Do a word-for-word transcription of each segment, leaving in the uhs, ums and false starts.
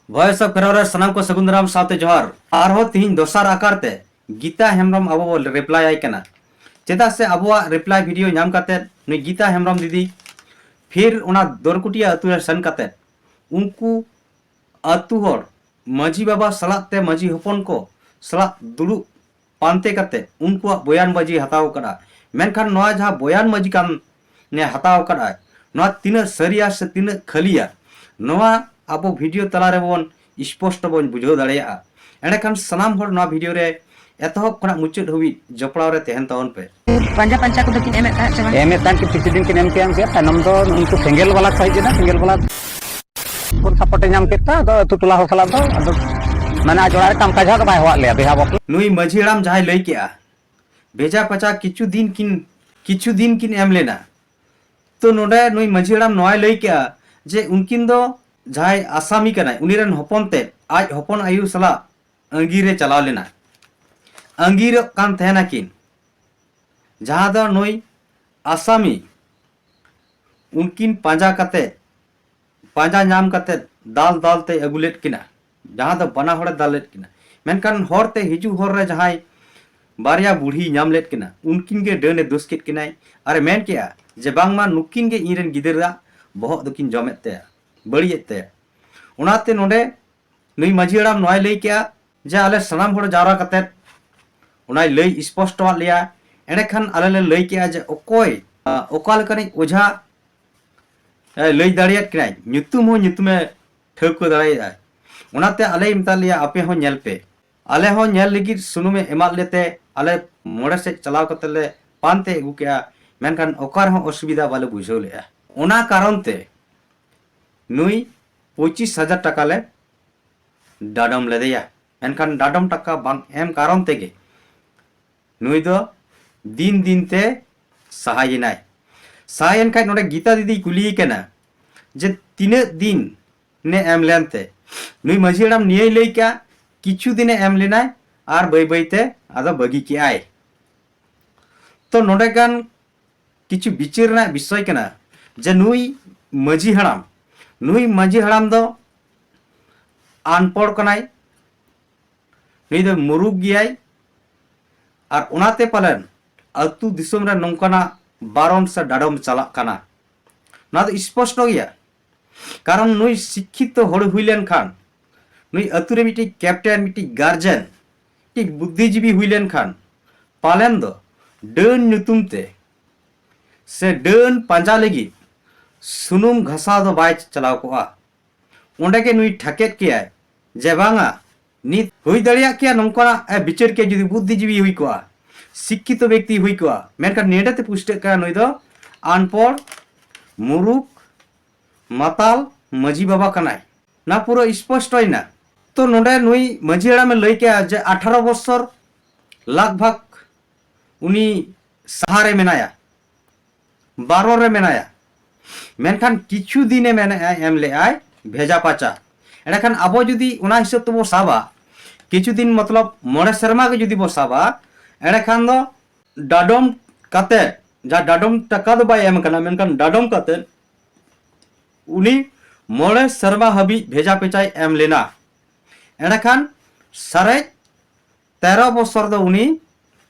Voice of Kherwa ᱨᱮ ᱥᱟᱱᱟᱢ ᱠᱚ ᱥᱟᱹᱜᱩᱱ ᱫᱟᱨᱟᱢ ᱥᱟᱶᱛᱮ ᱡᱚᱦᱟᱨ᱾ ᱟᱨᱦᱚᱸ ᱛᱤᱦᱤᱧ ᱫᱚᱥᱟᱨ ᱟᱠᱟᱨ ᱛᱮ ᱜᱤᱛᱟ ᱦᱮᱢᱵᱨᱚᱢ ᱟᱵᱚ ᱵᱚ reply ᱟᱭ ᱠᱟᱱᱟ᱾ ᱪᱮᱫᱟᱜ ᱥᱮ ᱟᱵᱚᱣᱟᱜ reply video ᱧᱟᱢ ᱠᱟᱛᱮ ᱱᱩᱭ ᱜᱤᱛᱟ ᱦᱮᱢᱵᱨᱚᱢ ᱫᱤᱫᱤ ᱯᱷᱤᱨ ᱚᱱᱟ ᱫᱚᱨᱠᱩᱴᱤᱭᱟ ᱟᱹᱛᱩ ᱨᱮ ᱥᱮᱱ ᱠᱟᱛᱮ ᱩᱱᱠᱩ ᱟᱹᱛᱩ ᱦᱚᱲ, ᱢᱟᱹᱡᱷᱤ ᱵᱟᱵᱟ ᱥᱟᱞᱟᱜ ᱛᱮ ᱢᱟᱹᱡᱷᱤ ᱦᱚᱯᱚᱱ ᱠᱚ ᱥᱟᱞᱟᱜ ᱫᱩᱲᱩᱵ ᱯᱟᱱᱛᱮ ᱠᱟᱛᱮ ᱩᱱᱠᱩᱣᱟᱜ ᱵᱚᱭᱟᱱ ᱵᱟᱹᱡᱤ ᱦᱟᱛᱟᱣ ᱟᱠᱟᱫᱼᱟ᱾ ᱢᱮᱱᱠᱷᱟᱱ ᱱᱚᱣᱟ ᱡᱟᱦᱟᱸ ᱵᱚᱭᱟᱱ ᱵᱟᱹᱡᱤ ᱠᱟᱱ ᱮ ᱦᱟᱛᱟᱣ ᱟᱠᱟᱫᱼᱟ, ᱱᱚᱣᱟ ᱛᱤᱱᱟᱹᱜ ᱥᱟᱹᱨᱤᱭᱟ ᱥᱮ ᱛᱤᱱᱟᱹᱜ ᱠᱷᱟᱹᱞᱤᱭᱟ, ᱱᱚᱣᱟ ᱟᱵᱚ video ᱛᱟᱞᱟ ᱨᱮᱵᱚᱱ ᱥᱯᱚᱥᱴᱚ ᱵᱚᱱ ᱵᱩᱡᱷᱟᱹᱣ ᱫᱟᱲᱮᱭᱟᱜᱼᱟ᱾ ᱮᱸᱰᱮᱠᱷᱟᱱ ᱥᱟᱱᱟᱢ ᱦᱚᱲ ᱱᱚᱣᱟ video ᱨᱮ ᱮᱛᱚᱦᱚᱵ ᱠᱷᱚᱱᱟᱜ ᱢᱩᱪᱟᱹᱫ ᱦᱟᱹᱵᱤᱡ ᱡᱚᱯᱲᱟᱣ ᱨᱮ ᱛᱟᱦᱮᱱ ᱛᱟᱵᱚᱱ ᱯᱮ᱾ ᱯᱟᱸᱡᱟ ᱯᱟᱸᱪᱟ ᱠᱚᱫᱚ ᱠᱤᱱ ᱮᱢᱮᱫ ᱛᱟᱦᱮᱸᱫ ᱥᱮ ᱵᱟᱝ? ᱮᱢᱮᱫ ᱛᱟᱦᱮᱸᱫ ᱠᱤᱱ, ᱠᱤᱪᱷᱩ ᱫᱤᱱ ᱠᱤᱱ ᱮᱢ ᱠᱮᱜᱼᱟ, ᱮᱢ ᱠᱮᱜᱼᱟ, ᱛᱟᱭᱱᱚᱢ ᱫᱚ ᱩᱱᱠᱩ ᱥᱮᱸᱜᱮᱞ ᱵᱟᱞᱟ ᱠᱚ ᱦᱮᱡ ᱮᱱᱟ, ᱥᱮᱸᱜᱮᱞ ᱵᱟᱞᱟ ᱵᱚᱱ support ᱮ ᱧᱟᱢ ᱠᱮᱫ ᱛᱮ, ᱟᱫᱚ ᱟᱹᱛᱩ ᱴᱚᱞᱟ ᱦᱚᱲ ᱥᱟᱞᱟᱜ ᱫᱚ ᱟᱫᱚ ᱢᱟᱱᱮ ᱟᱡ ᱚᱲᱟᱜ ᱨᱮ ᱠᱟᱢ ᱠᱟᱡᱽ ᱦᱚᱸ ᱟᱫᱚ ᱵᱟᱭ ᱦᱚᱦᱚᱣᱟᱫ ᱞᱮᱭᱟ, ᱵᱤᱦᱟ ᱵᱟᱯᱞᱟ᱾ ᱱᱩᱭ ᱢᱟᱹᱡᱷᱤ ᱦᱟᱲᱟᱢ ᱡᱟᱦᱟᱸᱭ ᱞᱟᱹᱭ ᱠᱮᱜᱼᱟ, ᱵᱷᱮᱡᱟ ᱯᱟᱪᱟ ᱠᱤᱪᱷᱩ ᱫᱤᱱ ᱠᱤᱱ, ᱠᱤᱪᱷᱩ ᱫᱤᱱ ᱠᱤᱱ ᱮᱢ ᱞᱮᱱᱟ᱾ ᱛᱚ ᱱᱚᱰᱮ ᱱᱩᱭ ᱢᱟᱹᱡᱷᱤ ᱦᱟᱲᱟᱢ ᱱᱚᱣᱟᱭ ᱞᱟᱹᱭ ᱠᱮᱜᱼᱟ ᱡᱮ ᱩᱱᱠᱤᱱ ᱫᱚ ᱡᱟᱦᱟᱸᱭ ᱟᱥᱟᱢᱤ ᱠᱟᱱᱟᱭ, ᱩᱱᱤ ᱨᱮᱱ ᱦᱚᱯᱚᱱ ᱛᱮᱫ ᱟᱡ ᱦᱚᱯᱚᱱ ᱟᱭᱩ ᱥᱟᱞᱟᱜ ᱟᱺᱜᱤᱨᱮ ᱪᱟᱞᱟᱣ ᱞᱮᱱᱟ, ᱟᱺᱜᱤᱨᱚᱜ ᱠᱟᱱ ᱛᱟᱦᱮᱱᱟᱠᱤᱱ, ᱡᱟᱦᱟᱸ ᱫᱚ ᱱᱩᱭ ᱟᱥᱟᱢᱤ ᱩᱱᱠᱤᱱ ᱯᱟᱸᱡᱟ ᱠᱟᱛᱮ, ᱯᱟᱸᱡᱟ ᱧᱟᱢ ᱠᱟᱛᱮ ᱫᱟᱞ ᱫᱟᱞ ᱛᱮᱭ ᱟᱹᱜᱩ ᱞᱮᱫ ᱠᱤᱱᱟ, ᱡᱟᱦᱟᱸ ᱫᱚ ᱵᱟᱱᱟ ᱦᱚᱲᱮ ᱫᱟᱞ ᱞᱮᱫ ᱠᱤᱱᱟ᱾ ᱢᱮᱱᱠᱷᱟᱱ ᱦᱚᱨ ᱛᱮ ᱦᱤᱡᱩᱜ ᱦᱚᱨ ᱨᱮ ᱡᱟᱦᱟᱸᱭ ᱵᱟᱨᱭᱟ ᱵᱩᱲᱦᱤ ᱧᱟᱢ ᱞᱮᱫ ᱠᱤᱱᱟ, ᱩᱱᱠᱤᱱ ᱜᱮ ᱰᱟᱹᱱ ᱮ ᱫᱳᱥ ᱠᱮᱫ ᱠᱤᱱᱟᱭ ᱟᱨ ᱮ ᱢᱮᱱ ᱠᱮᱜᱼᱟ ᱡᱮ ᱵᱟᱝᱢᱟ ᱱᱩᱠᱤᱱ ᱜᱮ ᱤᱧ ᱨᱮᱱ ᱜᱤᱫᱽᱨᱟᱹᱣᱟᱜ ᱵᱚᱦᱚᱜ ᱫᱚᱠᱤᱱ ᱡᱚᱢᱮᱫ ᱛᱟᱭᱟ, ᱵᱟᱹᱲᱤᱡᱮᱫ ᱛᱟᱭᱟ᱾ ᱚᱱᱟᱛᱮ ᱱᱚᱰᱮ ᱱᱩᱭ ᱢᱟᱹᱡᱷᱤ ᱦᱟᱲᱟᱢ ᱱᱚᱣᱟᱭ ᱞᱟᱹᱭ ᱠᱮᱜᱼᱟ ᱡᱮ ᱟᱞᱮ ᱥᱟᱱᱟᱢ ᱦᱚᱲ ᱡᱟᱣᱨᱟ ᱠᱟᱛᱮᱫ ᱚᱱᱟᱭ ᱞᱟᱹᱭ ᱥᱯᱚᱥᱴᱚᱣᱟᱫ ᱞᱮᱭᱟ᱾ ᱮᱸᱰᱮᱠᱷᱟᱱ ᱟᱞᱮ ᱞᱮ ᱞᱟᱹᱭ ᱠᱮᱜᱼᱟ ᱡᱮ ᱚᱠᱚᱭ, ᱟ, ᱚᱠᱟ ᱞᱮᱠᱟᱱᱤᱡ ᱚᱡᱷᱟ, ᱮ, ᱞᱟᱹᱭ ᱫᱟᱲᱮᱭᱟᱫ ᱠᱤᱱᱟᱭ, ᱧᱩᱛᱩᱢ ᱦᱚᱸ ᱧᱩᱛᱩᱢᱮ ᱴᱷᱟᱹᱣᱠᱟᱹ ᱫᱟᱲᱮᱭᱟᱜᱼᱟ᱾ ᱚᱱᱟᱛᱮ ᱟᱞᱮᱭ ᱢᱮᱛᱟᱫ ᱞᱮᱭᱟ ᱟᱯᱮ ᱦᱚᱸ ᱧᱮᱞ ᱯᱮ᱾ ᱟᱞᱮ ᱦᱚᱸ ᱧᱮᱞ ᱞᱟᱹᱜᱤᱫ ᱥᱩᱱᱩᱢᱮ ᱮᱢᱟᱫ ᱞᱮᱛᱮ ᱟᱞᱮ ᱢᱚᱬᱮ ᱥᱮᱫ ᱪᱟᱞᱟᱣ ᱠᱟᱛᱮ ᱞᱮ ᱯᱟᱱᱛᱮ ᱟᱹᱜᱩ ᱠᱮᱜᱼᱟ, ᱢᱮᱱᱠᱷᱟᱱ ᱚᱠᱟ ᱨᱮᱦᱚᱸ ᱚᱥᱩᱵᱤᱫᱷᱟ ᱵᱟᱞᱮ ᱵᱩᱡᱷᱟᱹᱣ ᱞᱮᱜᱼᱟ᱾ ᱚᱱᱟ ᱠᱟᱨᱚᱱ ᱛᱮ ᱱᱩᱭ ᱯᱚᱸᱪᱤᱥ ᱦᱟᱡᱟᱨ ᱴᱟᱠᱟ ᱞᱮ ᱰᱟᱰᱚᱢ ᱞᱮᱫᱮᱭᱟ᱾ ᱢᱮᱱᱠᱷᱟᱱ ᱰᱟᱰᱚᱢ ᱴᱟᱠᱟ ᱵᱟᱝ ᱮᱢ ᱠᱟᱨᱚᱱ ᱛᱮᱜᱮ ᱱᱩᱭ ᱫᱚ ᱫᱤᱱ ᱫᱤᱱ ᱛᱮ ᱥᱟᱦᱟᱭᱮᱱᱟᱭ᱾ ᱥᱟᱦᱟᱭᱮᱱ ᱠᱷᱟᱡ ᱱᱚᱰᱮ ᱜᱤᱛᱟ ᱫᱤᱫᱤᱭ ᱠᱩᱞᱤᱭᱮ ᱠᱟᱱᱟ ᱡᱮ ᱛᱤᱱᱟᱹᱜ ᱫᱤᱱ ᱱᱮ ᱮᱢ ᱞᱮᱱ ᱛᱮ? ᱱᱩᱭ ᱢᱟᱹᱡᱷᱤ ᱦᱟᱲᱟᱢ ᱱᱤᱭᱟᱹᱭ ᱞᱟᱹᱭ ᱠᱮᱜᱼᱟ, ᱠᱤᱪᱷᱩ ᱫᱤᱱᱮ ᱮᱢ ᱞᱮᱱᱟᱭ ᱟᱨ ᱵᱟᱹᱭ ᱵᱟᱹᱭ ᱛᱮ ᱟᱫᱚ ᱵᱟᱹᱜᱤ ᱠᱮᱜᱼᱟᱭ᱾ ᱛᱚ ᱱᱚᱰᱮ ᱜᱟᱱ ᱠᱤᱪᱷᱩ ᱵᱤᱪᱟᱹᱨ ᱨᱮᱱᱟᱜ ᱵᱤᱥᱚᱭ ᱠᱟᱱᱟ ᱡᱮ ᱱᱩᱭ ᱢᱟᱹᱡᱷᱤ ᱦᱟᱲᱟᱢ, ᱱᱩᱭ ᱢᱟᱹᱡᱷᱤ ᱦᱟᱲᱟᱢ ᱫᱚ ᱟᱱᱯᱚᱲ ᱠᱟᱱᱟᱭ, ᱱᱩᱭ ᱫᱚ ᱢᱩᱨᱩᱠ ᱜᱮᱭᱟᱭ᱾ ᱟᱨ ᱚᱱᱟᱛᱮ ᱯᱟᱞᱮᱱ ᱟᱹᱛᱩ ᱫᱤᱥᱚᱢ ᱨᱮ ᱱᱚᱝᱠᱟᱱᱟᱜ ᱵᱟᱨᱚᱱ ᱥᱮ ᱰᱟᱰᱚᱢ ᱪᱟᱞᱟᱜ ᱠᱟᱱᱟ᱾ ᱱᱚᱣᱟ ᱫᱚ ᱥᱯᱚᱥᱴᱚ ᱜᱮᱭᱟ᱾ ᱠᱟᱨᱚᱱ ᱱᱩᱭ ᱥᱤᱠᱠᱷᱤᱛᱚ ᱦᱚᱲ ᱦᱩᱭ ᱞᱮᱱᱠᱷᱟᱱ, ᱱᱩᱭ ᱟᱹᱛᱩ ᱨᱮ ᱢᱤᱫᱴᱤᱡ ᱠᱮᱯᱴᱮᱱ, ᱢᱤᱫᱴᱤᱡ ᱜᱟᱨᱡᱮᱱ, ᱢᱤᱫᱴᱤᱡ ᱵᱩᱫᱽᱫᱷᱤᱡᱤᱵᱤ ᱦᱩᱭ ᱞᱮᱱᱠᱷᱟᱱ, ᱯᱟᱞᱮᱱ ᱫᱚ ᱰᱟᱹᱱ ᱧᱩᱛᱩᱢ ᱛᱮ ᱥᱮ ᱰᱟᱹᱱ ᱯᱟᱸᱡᱟ ᱞᱟᱹᱜᱤᱫ ᱥᱩᱱᱩᱢ ᱜᱷᱟᱥᱟᱣ ᱫᱚ ᱵᱟᱭ ᱪᱟᱞᱟᱣ ᱠᱚᱜᱼᱟ᱾ ᱚᱸᱰᱮ ᱜᱮ ᱱᱩᱭ ᱴᱷᱟᱠᱮᱫ ᱠᱮᱭᱟᱭ ᱡᱮ ᱵᱟᱝᱟ, ᱱᱤᱛ ᱦᱩᱭ ᱫᱟᱲᱮᱭᱟᱜ ᱠᱮᱭᱟ ᱱᱚᱝᱠᱟᱱᱟᱜ ᱮ ᱵᱤᱪᱟᱹᱨ ᱠᱮᱭᱟ ᱡᱩᱫᱤ ᱵᱩᱫᱽᱫᱷᱤᱡᱤᱵᱤ ᱦᱩᱭ ᱠᱚᱜᱼᱟ, ᱥᱤᱠᱠᱷᱤᱛᱚ ᱵᱮᱠᱛᱤ ᱦᱩᱭ ᱠᱚᱜᱼᱟ᱾ ᱢᱮᱱᱠᱷᱟᱱ ᱱᱮᱰᱮ ᱛᱮ ᱯᱩᱥᱴᱟᱹᱜ ᱠᱟᱱᱟ ᱱᱩᱭ ᱫᱚ ᱟᱱᱯᱚᱲ, ᱢᱩᱨᱩᱠ, ᱢᱟᱛᱟᱞ ᱢᱟᱹᱡᱷᱤ ᱵᱟᱵᱟ ᱠᱟᱱᱟᱭ᱾ ᱱᱚᱣᱟ ᱯᱩᱨᱟᱹ ᱥᱯᱚᱥᱴᱚᱭᱮᱱᱟ᱾ ᱛᱚ ᱱᱚᱰᱮ ᱱᱩᱭ ᱢᱟᱹᱡᱷᱤ ᱦᱟᱲᱟᱢᱮ ᱞᱟᱹᱭ ᱠᱮᱜᱼᱟ ᱡᱮ ᱟᱴᱷᱟᱨᱚ ᱵᱚᱪᱷᱚᱨ ᱞᱟᱜᱽ ᱵᱷᱟᱜᱽ ᱩᱱᱤ ᱥᱟᱦᱟᱨᱮ ᱢᱮᱱᱟᱭᱟ, ᱵᱟᱨᱚ ᱨᱮ ᱢᱮᱱᱟᱭᱟ᱾ ᱢᱮᱱᱠᱷᱟᱱ ᱠᱤᱪᱷᱩ ᱫᱤᱱᱮ ᱢᱮᱱᱮᱜᱼᱟᱭ, ᱮᱢ ᱞᱮᱜᱼᱟᱭ ᱵᱷᱮᱡᱟ ᱯᱟᱪᱟ᱾ ᱮᱸᱰᱮᱠᱷᱟᱱ ᱟᱵᱚ ᱡᱩᱫᱤ ᱚᱱᱟ ᱦᱤᱥᱟᱹᱵ ᱛᱮᱵᱚ ᱥᱟᱵᱟ, ᱠᱤᱪᱷᱩ ᱫᱤᱱ ᱢᱚᱛᱞᱚᱵ ᱢᱚᱬᱮ ᱥᱮᱨᱢᱟ ᱜᱮ ᱡᱩᱫᱤ ᱵᱚ ᱥᱟᱵᱟ, ᱮᱸᱰᱮᱠᱷᱟᱱ ᱫᱚ ᱰᱟᱰᱚᱢ ᱠᱟᱛᱮᱫ, ᱡᱟ ᱰᱟᱰᱚᱢ ᱴᱟᱠᱟ ᱫᱚ ᱵᱟᱭ ᱮᱢ ᱠᱟᱱᱟ, ᱢᱮᱱᱠᱷᱟᱱ ᱰᱟᱰᱚᱢ ᱠᱟᱛᱮᱫ ᱩᱱᱤ ᱢᱚᱬᱮ ᱥᱮᱨᱢᱟ ᱦᱟᱹᱵᱤᱡ ᱵᱷᱮᱡᱟ ᱯᱮᱪᱟᱭ ᱮᱢ ᱞᱮᱱᱟ᱾ ᱮᱸᱰᱮᱠᱷᱟᱱ ᱥᱟᱨᱮᱡ ᱛᱮᱨᱚ ᱵᱚᱪᱷᱚᱨ ᱫᱚ ᱩᱱᱤ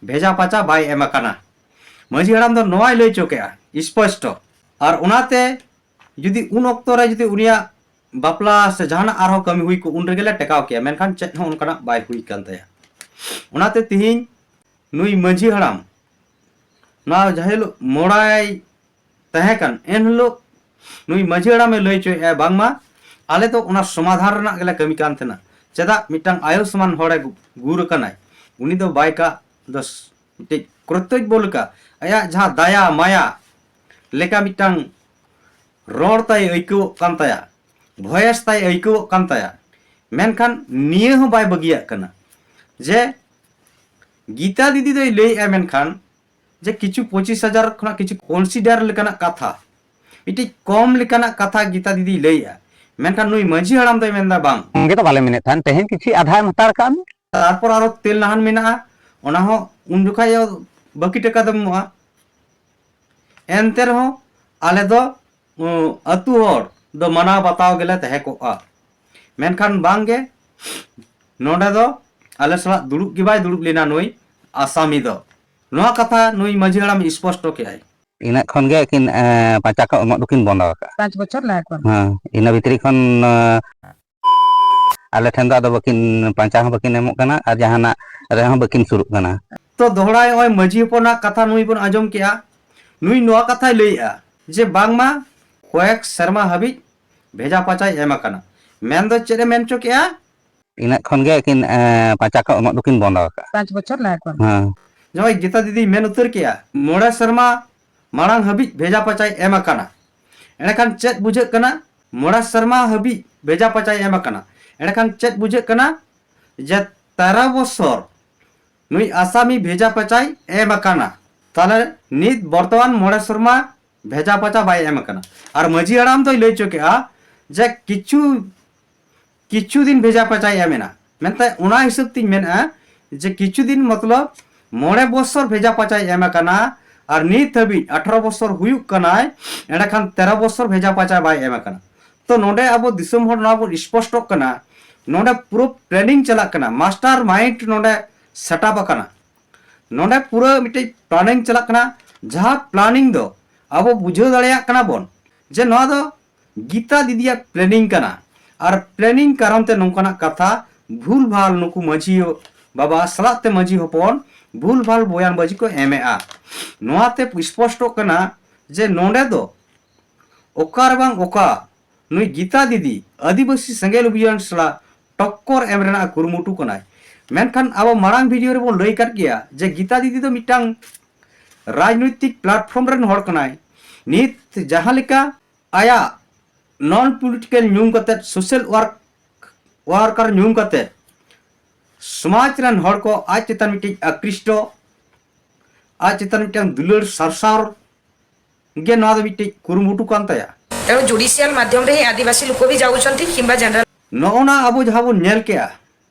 ᱵᱷᱮᱡᱟ ᱯᱟᱪᱟ ᱵᱟᱭ ᱮᱢ ᱟᱠᱟᱱᱟ᱾ ᱢᱟᱹᱡᱷᱤ ᱦᱟᱲᱟᱢ ᱫᱚ ᱱᱚᱣᱟᱭ ᱞᱟᱹᱭ ᱦᱚᱪᱚ ᱠᱮᱜᱼᱟ ᱥᱯᱚᱥᱴᱚ᱾ ᱟᱨ ᱚᱱᱟᱛᱮ ᱡᱩᱫᱤ ᱩᱱ ᱚᱠᱛᱚ ᱨᱮ ᱡᱩᱫᱤ ᱩᱱᱤᱭᱟᱜ ᱵᱟᱯᱞᱟ ᱥᱮ ᱡᱟᱦᱟᱱᱟᱜ ᱟᱨᱦᱚᱸ ᱠᱟᱹᱢᱤ ᱦᱩᱭ ᱠᱚᱜ, ᱩᱱ ᱨᱮᱜᱮ ᱞᱮ ᱴᱮᱠᱟᱣ ᱠᱮᱭᱟ, ᱢᱮᱱᱠᱷᱟᱱ ᱪᱮᱫ ᱦᱚᱸ ᱚᱱᱠᱟᱱᱟᱜ ᱵᱟᱭ ᱦᱩᱭ ᱠᱟᱱ ᱛᱟᱭᱟ᱾ ᱚᱱᱟᱛᱮ ᱛᱤᱦᱤᱧ ᱱᱩᱭ ᱢᱟᱹᱡᱷᱤ ᱦᱟᱲᱟᱢ ᱱᱚᱣᱟ ᱡᱟᱦᱟᱸ ᱦᱤᱞᱳᱜ ᱢᱚᱲᱟᱭ ᱛᱟᱦᱮᱸ ᱠᱟᱱ, ᱮᱱ ᱦᱤᱞᱳᱜ ᱱᱩᱭ ᱢᱟᱹᱡᱷᱤ ᱦᱟᱲᱟᱢᱮ ᱞᱟᱹᱭ ᱦᱚᱪᱚᱭᱮᱫᱼᱟ, ᱵᱟᱝᱢᱟ ᱟᱞᱮ ᱫᱚ ᱚᱱᱟ ᱥᱚᱢᱟᱫᱷᱟᱱ ᱨᱮᱱᱟᱜ ᱜᱮᱞᱮ ᱠᱟᱹᱢᱤ ᱠᱟᱱ ᱛᱟᱦᱮᱱᱟ᱾ ᱪᱮᱫᱟᱜ ᱢᱤᱫᱴᱟᱝ ᱟᱭᱩᱥᱢᱟᱱ ᱦᱚᱲᱮ ᱜᱩ-, ᱜᱩᱨ ᱟᱠᱟᱱᱟᱭ, ᱩᱱᱤ ᱫᱚ ᱵᱟᱭ ᱠᱟ-, ᱫᱚ ᱥ-, ᱢᱤᱫᱴᱤᱡ ᱠᱨᱚᱛᱚᱡᱽᱵᱚ ᱞᱮᱠᱟ, ᱟᱭᱟᱜ ᱡᱟᱦᱟᱸ ᱫᱟᱭᱟ ᱢᱟᱭᱟ ᱞᱮᱠᱟ ᱢᱤᱫᱴᱟᱝ ᱨᱚᱲ ᱛᱟᱭ ᱟᱹᱭᱠᱟᱹᱣᱚᱜ ᱠᱟᱱ ᱛᱟᱭᱟ, ᱵᱷᱚᱭᱮᱥ ᱛᱟᱭ ᱟᱹᱭᱠᱟᱹᱣᱚᱜ ᱠᱟᱱ ᱛᱟᱭᱟ, ᱢᱮᱱᱠᱷᱟᱱ ᱱᱤᱭᱟᱹ ᱦᱚᱸ ᱵᱟᱭ ᱵᱟᱹᱜᱤᱭᱟᱜ ᱠᱟᱱᱟ ᱡᱮ ᱜᱤᱛᱟ ᱫᱤᱫᱤ ᱫᱚᱭ ᱞᱟᱹᱭᱮᱫᱼᱟ, ᱢᱮᱱᱠᱷᱟᱱ ᱡᱮ ᱠᱤᱪᱷᱩ ᱯᱚᱸᱪᱤᱥ ᱦᱟᱡᱟᱨ ᱠᱷᱚᱱᱟᱜ ᱠᱤᱪᱷᱩ consider ᱞᱮᱠᱟᱱᱟᱜ ᱠᱟᱛᱷᱟ, ᱢᱤᱫᱴᱤᱡ ᱠᱚᱢ ᱞᱮᱠᱟᱱᱟᱜ ᱠᱟᱛᱷᱟ ᱜᱤᱛᱟ ᱫᱤᱫᱤᱭ ᱞᱟᱹᱭᱮᱫᱼᱟ, ᱢᱮᱱᱠᱷᱟᱱ ᱱᱩᱭ ᱢᱟᱹᱡᱷᱤ ᱦᱟᱲᱟᱢ ᱫᱚᱭ ᱢᱮᱱᱫᱟ ᱵᱟᱝ᱾ ᱚᱱᱠᱟ ᱫᱚ ᱵᱟᱞᱮ ᱢᱮᱱᱮᱫ ᱛᱟᱦᱮᱱ, ᱛᱮᱦᱮᱧ ᱠᱤᱪᱷᱩ ᱟᱫᱷᱟ ᱮᱢ ᱦᱟᱛᱟᱲ ᱠᱟᱜ ᱢᱮ᱾ ᱛᱟᱨᱯᱚᱨ ᱟᱨᱚ ᱛᱮᱞ ᱱᱟᱦᱟᱱ ᱢᱮᱱᱟᱜᱼᱟ, ᱚᱱᱟ ᱦᱚᱸ ᱩᱱ ᱡᱚᱠᱷᱟᱡ ᱵᱟᱹᱠᱤ ᱴᱟᱠᱟ ᱫᱚ ᱮᱢᱚᱜᱼᱟ᱾ ᱮᱱᱛᱮ ᱨᱮᱦᱚᱸ ᱟᱞᱮ ᱫᱚ, ᱩᱸ, ᱟᱹᱛᱩ ᱦᱚᱲ ᱫᱚ ᱢᱟᱱᱟᱣ ᱵᱟᱛᱟᱣ ᱜᱮᱞᱮ ᱛᱟᱦᱮᱸ ᱠᱚᱜᱼᱟ᱾ ᱢᱮᱱᱠᱷᱟᱱ ᱵᱟᱝ ᱜᱮ, ᱱᱚᱰᱮ ᱫᱚ ᱟᱞᱮ ᱥᱟᱞᱟᱜ ᱫᱩᱲᱩᱵ ᱜᱮ ᱵᱟᱭ ᱫᱩᱲᱩᱵ ᱞᱮᱱᱟ ᱱᱩᱭ ᱟᱥᱟᱢᱤ ᱫᱚ᱾ ᱱᱚᱣᱟ ᱠᱟᱛᱷᱟ ᱱᱩᱭ ᱢᱟᱹᱡᱷᱤ ᱦᱟᱲᱟᱢ ᱥᱯᱚᱥᱴᱚ ᱠᱮᱜᱼᱟᱭ᱾ ᱤᱱᱟᱹᱜ ᱠᱷᱚᱱ ᱜᱮ ᱟᱹᱠᱤᱱ, ᱮ, ᱯᱟᱸᱪᱟ ᱠᱚ ᱮᱢᱚᱜ ᱫᱚᱠᱤᱱ ᱵᱚᱱᱫᱚ ᱟᱠᱟᱫᱼᱟ᱾ ᱯᱟᱸᱪ ᱵᱚᱪᱷᱚᱨ ᱞᱟᱦᱟ ᱠᱷᱚᱱ᱾ ᱦᱮᱸ, ᱤᱱᱟᱹ ᱵᱷᱤᱛᱨᱤ ᱠᱷᱚᱱ, ᱮ, ᱟᱞᱮ ᱴᱷᱮᱱ ᱫᱚ ᱟᱫᱚ ᱵᱟᱹᱠᱤᱱ, ᱯᱟᱸᱪᱟ ᱦᱚᱸ ᱵᱟᱹᱠᱤᱱ ᱮᱢᱚᱜ ᱠᱟᱱᱟ ᱟᱨ ᱡᱟᱦᱟᱱᱟᱜ ᱨᱮᱦᱚᱸ ᱵᱟᱹᱠᱤᱱ ᱥᱩᱨᱩᱜ ᱠᱟᱱᱟ᱾ ᱛᱚ ᱫᱚᱦᱲᱟ ᱱᱚᱜᱼᱚᱭ ᱢᱟᱹᱡᱷᱤ ᱦᱚᱯᱚᱱᱟᱜ ᱠᱟᱛᱷᱟ ᱱᱩᱭ ᱵᱚᱱ ᱟᱸᱡᱚᱢ ᱠᱮᱜᱼᱟ᱾ ᱱᱩᱭ ᱱᱚᱣᱟ ᱠᱟᱛᱷᱟᱭ ᱞᱟᱹᱭᱮᱜᱼᱟ ᱡᱮ ᱵᱟᱝᱢᱟ ᱠᱚᱭᱮᱠ ᱥᱮᱨᱢᱟ ᱦᱟᱹᱵᱤᱡ ᱵᱷᱮᱡᱟ ᱯᱟᱪᱟᱭ ᱮᱢ ᱟᱠᱟᱱᱟ᱾ ᱢᱮᱱ ᱫᱚ ᱪᱮᱫ ᱮ ᱢᱮᱱ ᱦᱚᱪᱚ ᱠᱮᱜᱼᱟ? ᱤᱱᱟᱹᱜ ᱠᱷᱚᱱ ᱜᱮ ᱟᱹᱠᱤᱱ, ᱮ, ᱯᱟᱸᱪᱟ ᱠᱚ ᱮᱢᱚᱜ ᱫᱚᱠᱤᱱ ᱵᱚᱱᱫᱚ ᱟᱠᱟᱫᱼᱟ᱾ ᱯᱟᱸᱪ ᱵᱚᱪᱷᱚᱨ ᱞᱟᱦᱟ ᱠᱷᱚᱱ᱾ ᱦᱮᱸ᱾ ᱱᱚᱜᱼᱚᱭ ᱜᱤᱛᱟ ᱫᱤᱫᱤ ᱢᱮᱱ ᱩᱛᱟᱹᱨ ᱠᱮᱜᱼᱟ, ᱢᱚᱬᱮ ᱥᱮᱨᱢᱟ ᱢᱟᱲᱟᱝ ᱦᱟᱹᱵᱤᱡ ᱵᱷᱮᱡᱟ ᱯᱟᱪᱟᱭ ᱮᱢ ᱟᱠᱟᱱᱟ᱾ ᱮᱸᱰᱮᱠᱷᱟᱱ ᱪᱮᱫ ᱵᱩᱡᱷᱟᱹᱜ ᱠᱟᱱᱟ? ᱢᱚᱬᱮ ᱥᱮᱨᱢᱟ ᱦᱟᱹᱵᱤᱡ ᱵᱷᱮᱡᱟ ᱯᱟᱪᱟᱭ ᱮᱢ ᱟᱠᱟᱱᱟ᱾ ᱮᱸᱰᱮᱠᱷᱟᱱ ᱪᱮᱫ ᱵᱩᱡᱷᱟᱹᱜ ᱠᱟᱱᱟ? ᱡᱮ ᱛᱮᱨᱚ ᱵᱚᱪᱷᱚᱨ ᱱᱩᱭ ᱟᱥᱟᱢᱤ ᱵᱷᱮᱡᱟ ᱯᱟᱪᱟᱭ ᱮᱢ ᱟᱠᱟᱱᱟ᱾ ᱛᱟᱦᱞᱮ ᱱᱤᱛ ᱵᱚᱨᱛᱚᱢᱟᱱ ᱢᱚᱬᱮ ᱥᱮᱨᱢᱟ ᱵᱷᱮᱡᱟ ᱯᱟᱪᱟ ᱵᱟᱭ ᱮᱢ ᱟᱠᱟᱱᱟ᱾ ᱟᱨ ᱢᱟᱹᱡᱷᱤ ᱦᱟᱲᱟᱢ ᱫᱚᱭ ᱞᱟᱹᱭ ᱦᱚᱪᱚ ᱠᱮᱜᱼᱟ ᱡᱮ ᱠᱤᱪᱷᱩ, ᱠᱤᱪᱷᱩ ᱫᱤᱱ ᱵᱷᱮᱡᱟ ᱯᱟᱪᱟᱭ ᱮᱢ ᱮᱱᱟ᱾ ᱢᱮᱱᱛᱮ ᱚᱱᱟ ᱦᱤᱥᱟᱹᱵ ᱛᱤᱧ ᱢᱮᱱᱮᱫᱼᱟ ᱡᱮ ᱠᱤᱪᱷᱩ ᱫᱤᱱ ᱢᱚᱛᱞᱚᱵ ᱢᱚᱬᱮ ᱵᱚᱪᱷᱚᱨ ᱵᱷᱮᱡᱟ ᱯᱟᱪᱟᱭ ᱮᱢ ᱟᱠᱟᱱᱟ, ᱟᱨ ᱱᱤᱛ ᱦᱟᱹᱵᱤᱡ ᱟᱴᱷᱟᱨᱚ ᱵᱚᱪᱷᱚᱨ ᱦᱩᱭᱩᱜ ᱠᱟᱱᱟᱭ, ᱮᱸᱰᱮᱠᱷᱟᱱ ᱛᱮᱨᱚ ᱵᱚᱪᱷᱚᱨ ᱵᱷᱮᱡᱟ ᱯᱟᱪᱟ ᱵᱟᱭ ᱮᱢ ᱟᱠᱟᱱᱟ᱾ ᱛᱚ ᱱᱚᱰᱮ ᱟᱵᱚ ᱫᱤᱥᱚᱢ ᱦᱚᱲ ᱱᱚᱣᱟ ᱵᱚᱱ ᱥᱯᱚᱥᱴᱚᱜ ᱠᱟᱱᱟ, ᱱᱚᱰᱮ ᱯᱩᱨᱟᱹ ᱯᱞᱮᱱᱤᱝ ᱪᱟᱞᱟᱜ ᱠᱟᱱᱟ, ᱢᱟᱥᱴᱟᱨ ᱢᱟᱭᱤᱱᱰ ᱱᱚᱰᱮ ᱥᱮᱴᱟᱯ ᱟᱠᱟᱱᱟ᱾ ᱱᱚᱰᱮ ᱯᱩᱨᱟᱹ ᱢᱤᱫᱴᱮᱡ ᱯᱞᱟᱱᱤᱝ ᱪᱟᱞᱟᱜ ᱠᱟᱱᱟ, ᱡᱟᱦᱟᱸ ᱯᱞᱟᱱᱤᱝ ᱫᱚ ᱟᱵᱚ ᱵᱩᱡᱷᱟᱹᱣ ᱫᱟᱲᱮᱭᱟᱜ ᱠᱟᱱᱟ ᱵᱚᱱ ᱡᱮ ᱱᱚᱣᱟ ᱫᱚ ᱜᱤᱛᱟ ᱫᱤᱫᱤᱭᱟᱜ ᱯᱞᱮᱱᱤᱝ ᱠᱟᱱᱟ᱾ ᱟᱨ ᱯᱞᱮᱱᱤᱝ ᱠᱟᱨᱚᱱ ᱛᱮ ᱱᱚᱝᱠᱟᱱᱟᱜ ᱠᱟᱛᱷᱟ ᱵᱷᱩᱞ ᱵᱷᱟᱞ ᱱᱩᱠᱩ ᱢᱟᱹᱡᱷᱤ ᱵᱟᱵᱟ ᱥᱟᱞᱟᱜ ᱛᱮ ᱢᱟᱹᱡᱷᱤ ᱦᱚᱯᱚᱱ ᱵᱷᱩᱞ ᱵᱷᱟᱞ ᱵᱚᱭᱟᱱ ᱵᱟᱹᱡᱤ ᱠᱚ ᱮᱢᱮᱜᱼᱟ᱾ ᱱᱚᱣᱟ ᱛᱮ ᱥᱯᱚᱥᱴᱚᱜ ᱠᱟᱱᱟ ᱡᱮ ᱱᱚᱰᱮ ᱫᱚ ᱚᱠᱟ ᱨᱮ ᱵᱟᱝ ᱚᱠᱟ ᱱᱩᱭ ᱜᱤᱛᱟ ᱫᱤᱫᱤ ᱟᱹᱫᱤᱵᱟᱹᱥᱤ ᱥᱮᱸᱜᱮᱞ ᱚᱵᱷᱤᱭᱟᱱ ᱥᱟᱞᱟᱜ ᱴᱚᱠᱠᱚᱨ ᱮᱢ ᱨᱮᱱᱟᱜ ᱠᱩᱨᱩᱢᱩᱴᱩ ᱠᱟᱱᱟᱭ᱾ ᱢᱮᱱᱠᱷᱟᱱ ᱟᱵᱚ ᱢᱟᱲᱟᱝ ᱵᱷᱤᱰᱤᱭᱳ ᱨᱮᱵᱚᱱ ᱞᱟᱹᱭ ᱠᱟᱫ ᱜᱮᱭᱟ ᱡᱮ ᱜᱤᱛᱟ ᱫᱤᱫᱤ ᱫᱚ ᱢᱤᱫᱴᱟᱝ ᱨᱟᱡᱽᱱᱳᱭᱛᱤᱠ ᱯᱞᱟᱴᱯᱷᱚᱨᱢ ᱨᱮᱱ ᱦᱚᱲ ᱠᱟᱱᱟᱭ᱾ ᱱᱤᱛ ᱡᱟᱦᱟᱸ ᱞᱮᱠᱟ ᱟᱭᱟᱜ ᱱᱚᱱ ᱯᱚᱞᱤᱴᱤᱠᱮᱞ ᱧᱩᱢ ᱠᱟᱛᱮᱫ, ᱥᱳᱥᱟᱞ ᱣᱟᱨᱠ, ᱣᱟᱨᱠᱟᱨ ᱧᱩᱢ ᱠᱟᱛᱮᱫ ᱥᱚᱢᱟᱡᱽ ᱨᱮᱱ ᱦᱚᱲ ᱠᱚ ᱟᱡ ᱪᱮᱛᱟᱱ ᱢᱤᱫᱴᱤᱡ ᱟᱠᱨᱤᱥᱴᱚ, ᱟᱡ ᱪᱮᱛᱟᱱ ᱢᱤᱫᱴᱟᱝ ᱫᱩᱞᱟᱹᱲ ᱥᱟᱨᱥᱟᱣ ᱜᱮ ᱱᱚᱣᱟ ᱫᱚ ᱢᱤᱫᱴᱤᱡ ᱠᱩᱨᱩᱢᱩᱴᱩ ᱠᱟᱱ ᱛᱟᱭᱟ᱾ ତେଣୁ ଜୁଡିସିଆଲ ମାଧ୍ୟମରେ ହିଁ ଆଦିବାସୀ ଲୋକ ବି ଯାଉଛନ୍ତି କିମ୍ବା ଜେନେରାଲ ନᱚᱜᱼᱚ ᱱᱟ ᱟᱵᱚ ᱡᱟᱦᱟᱸ ᱵᱚᱱ ᱧᱮᱞ ᱠᱮᱜᱼᱟ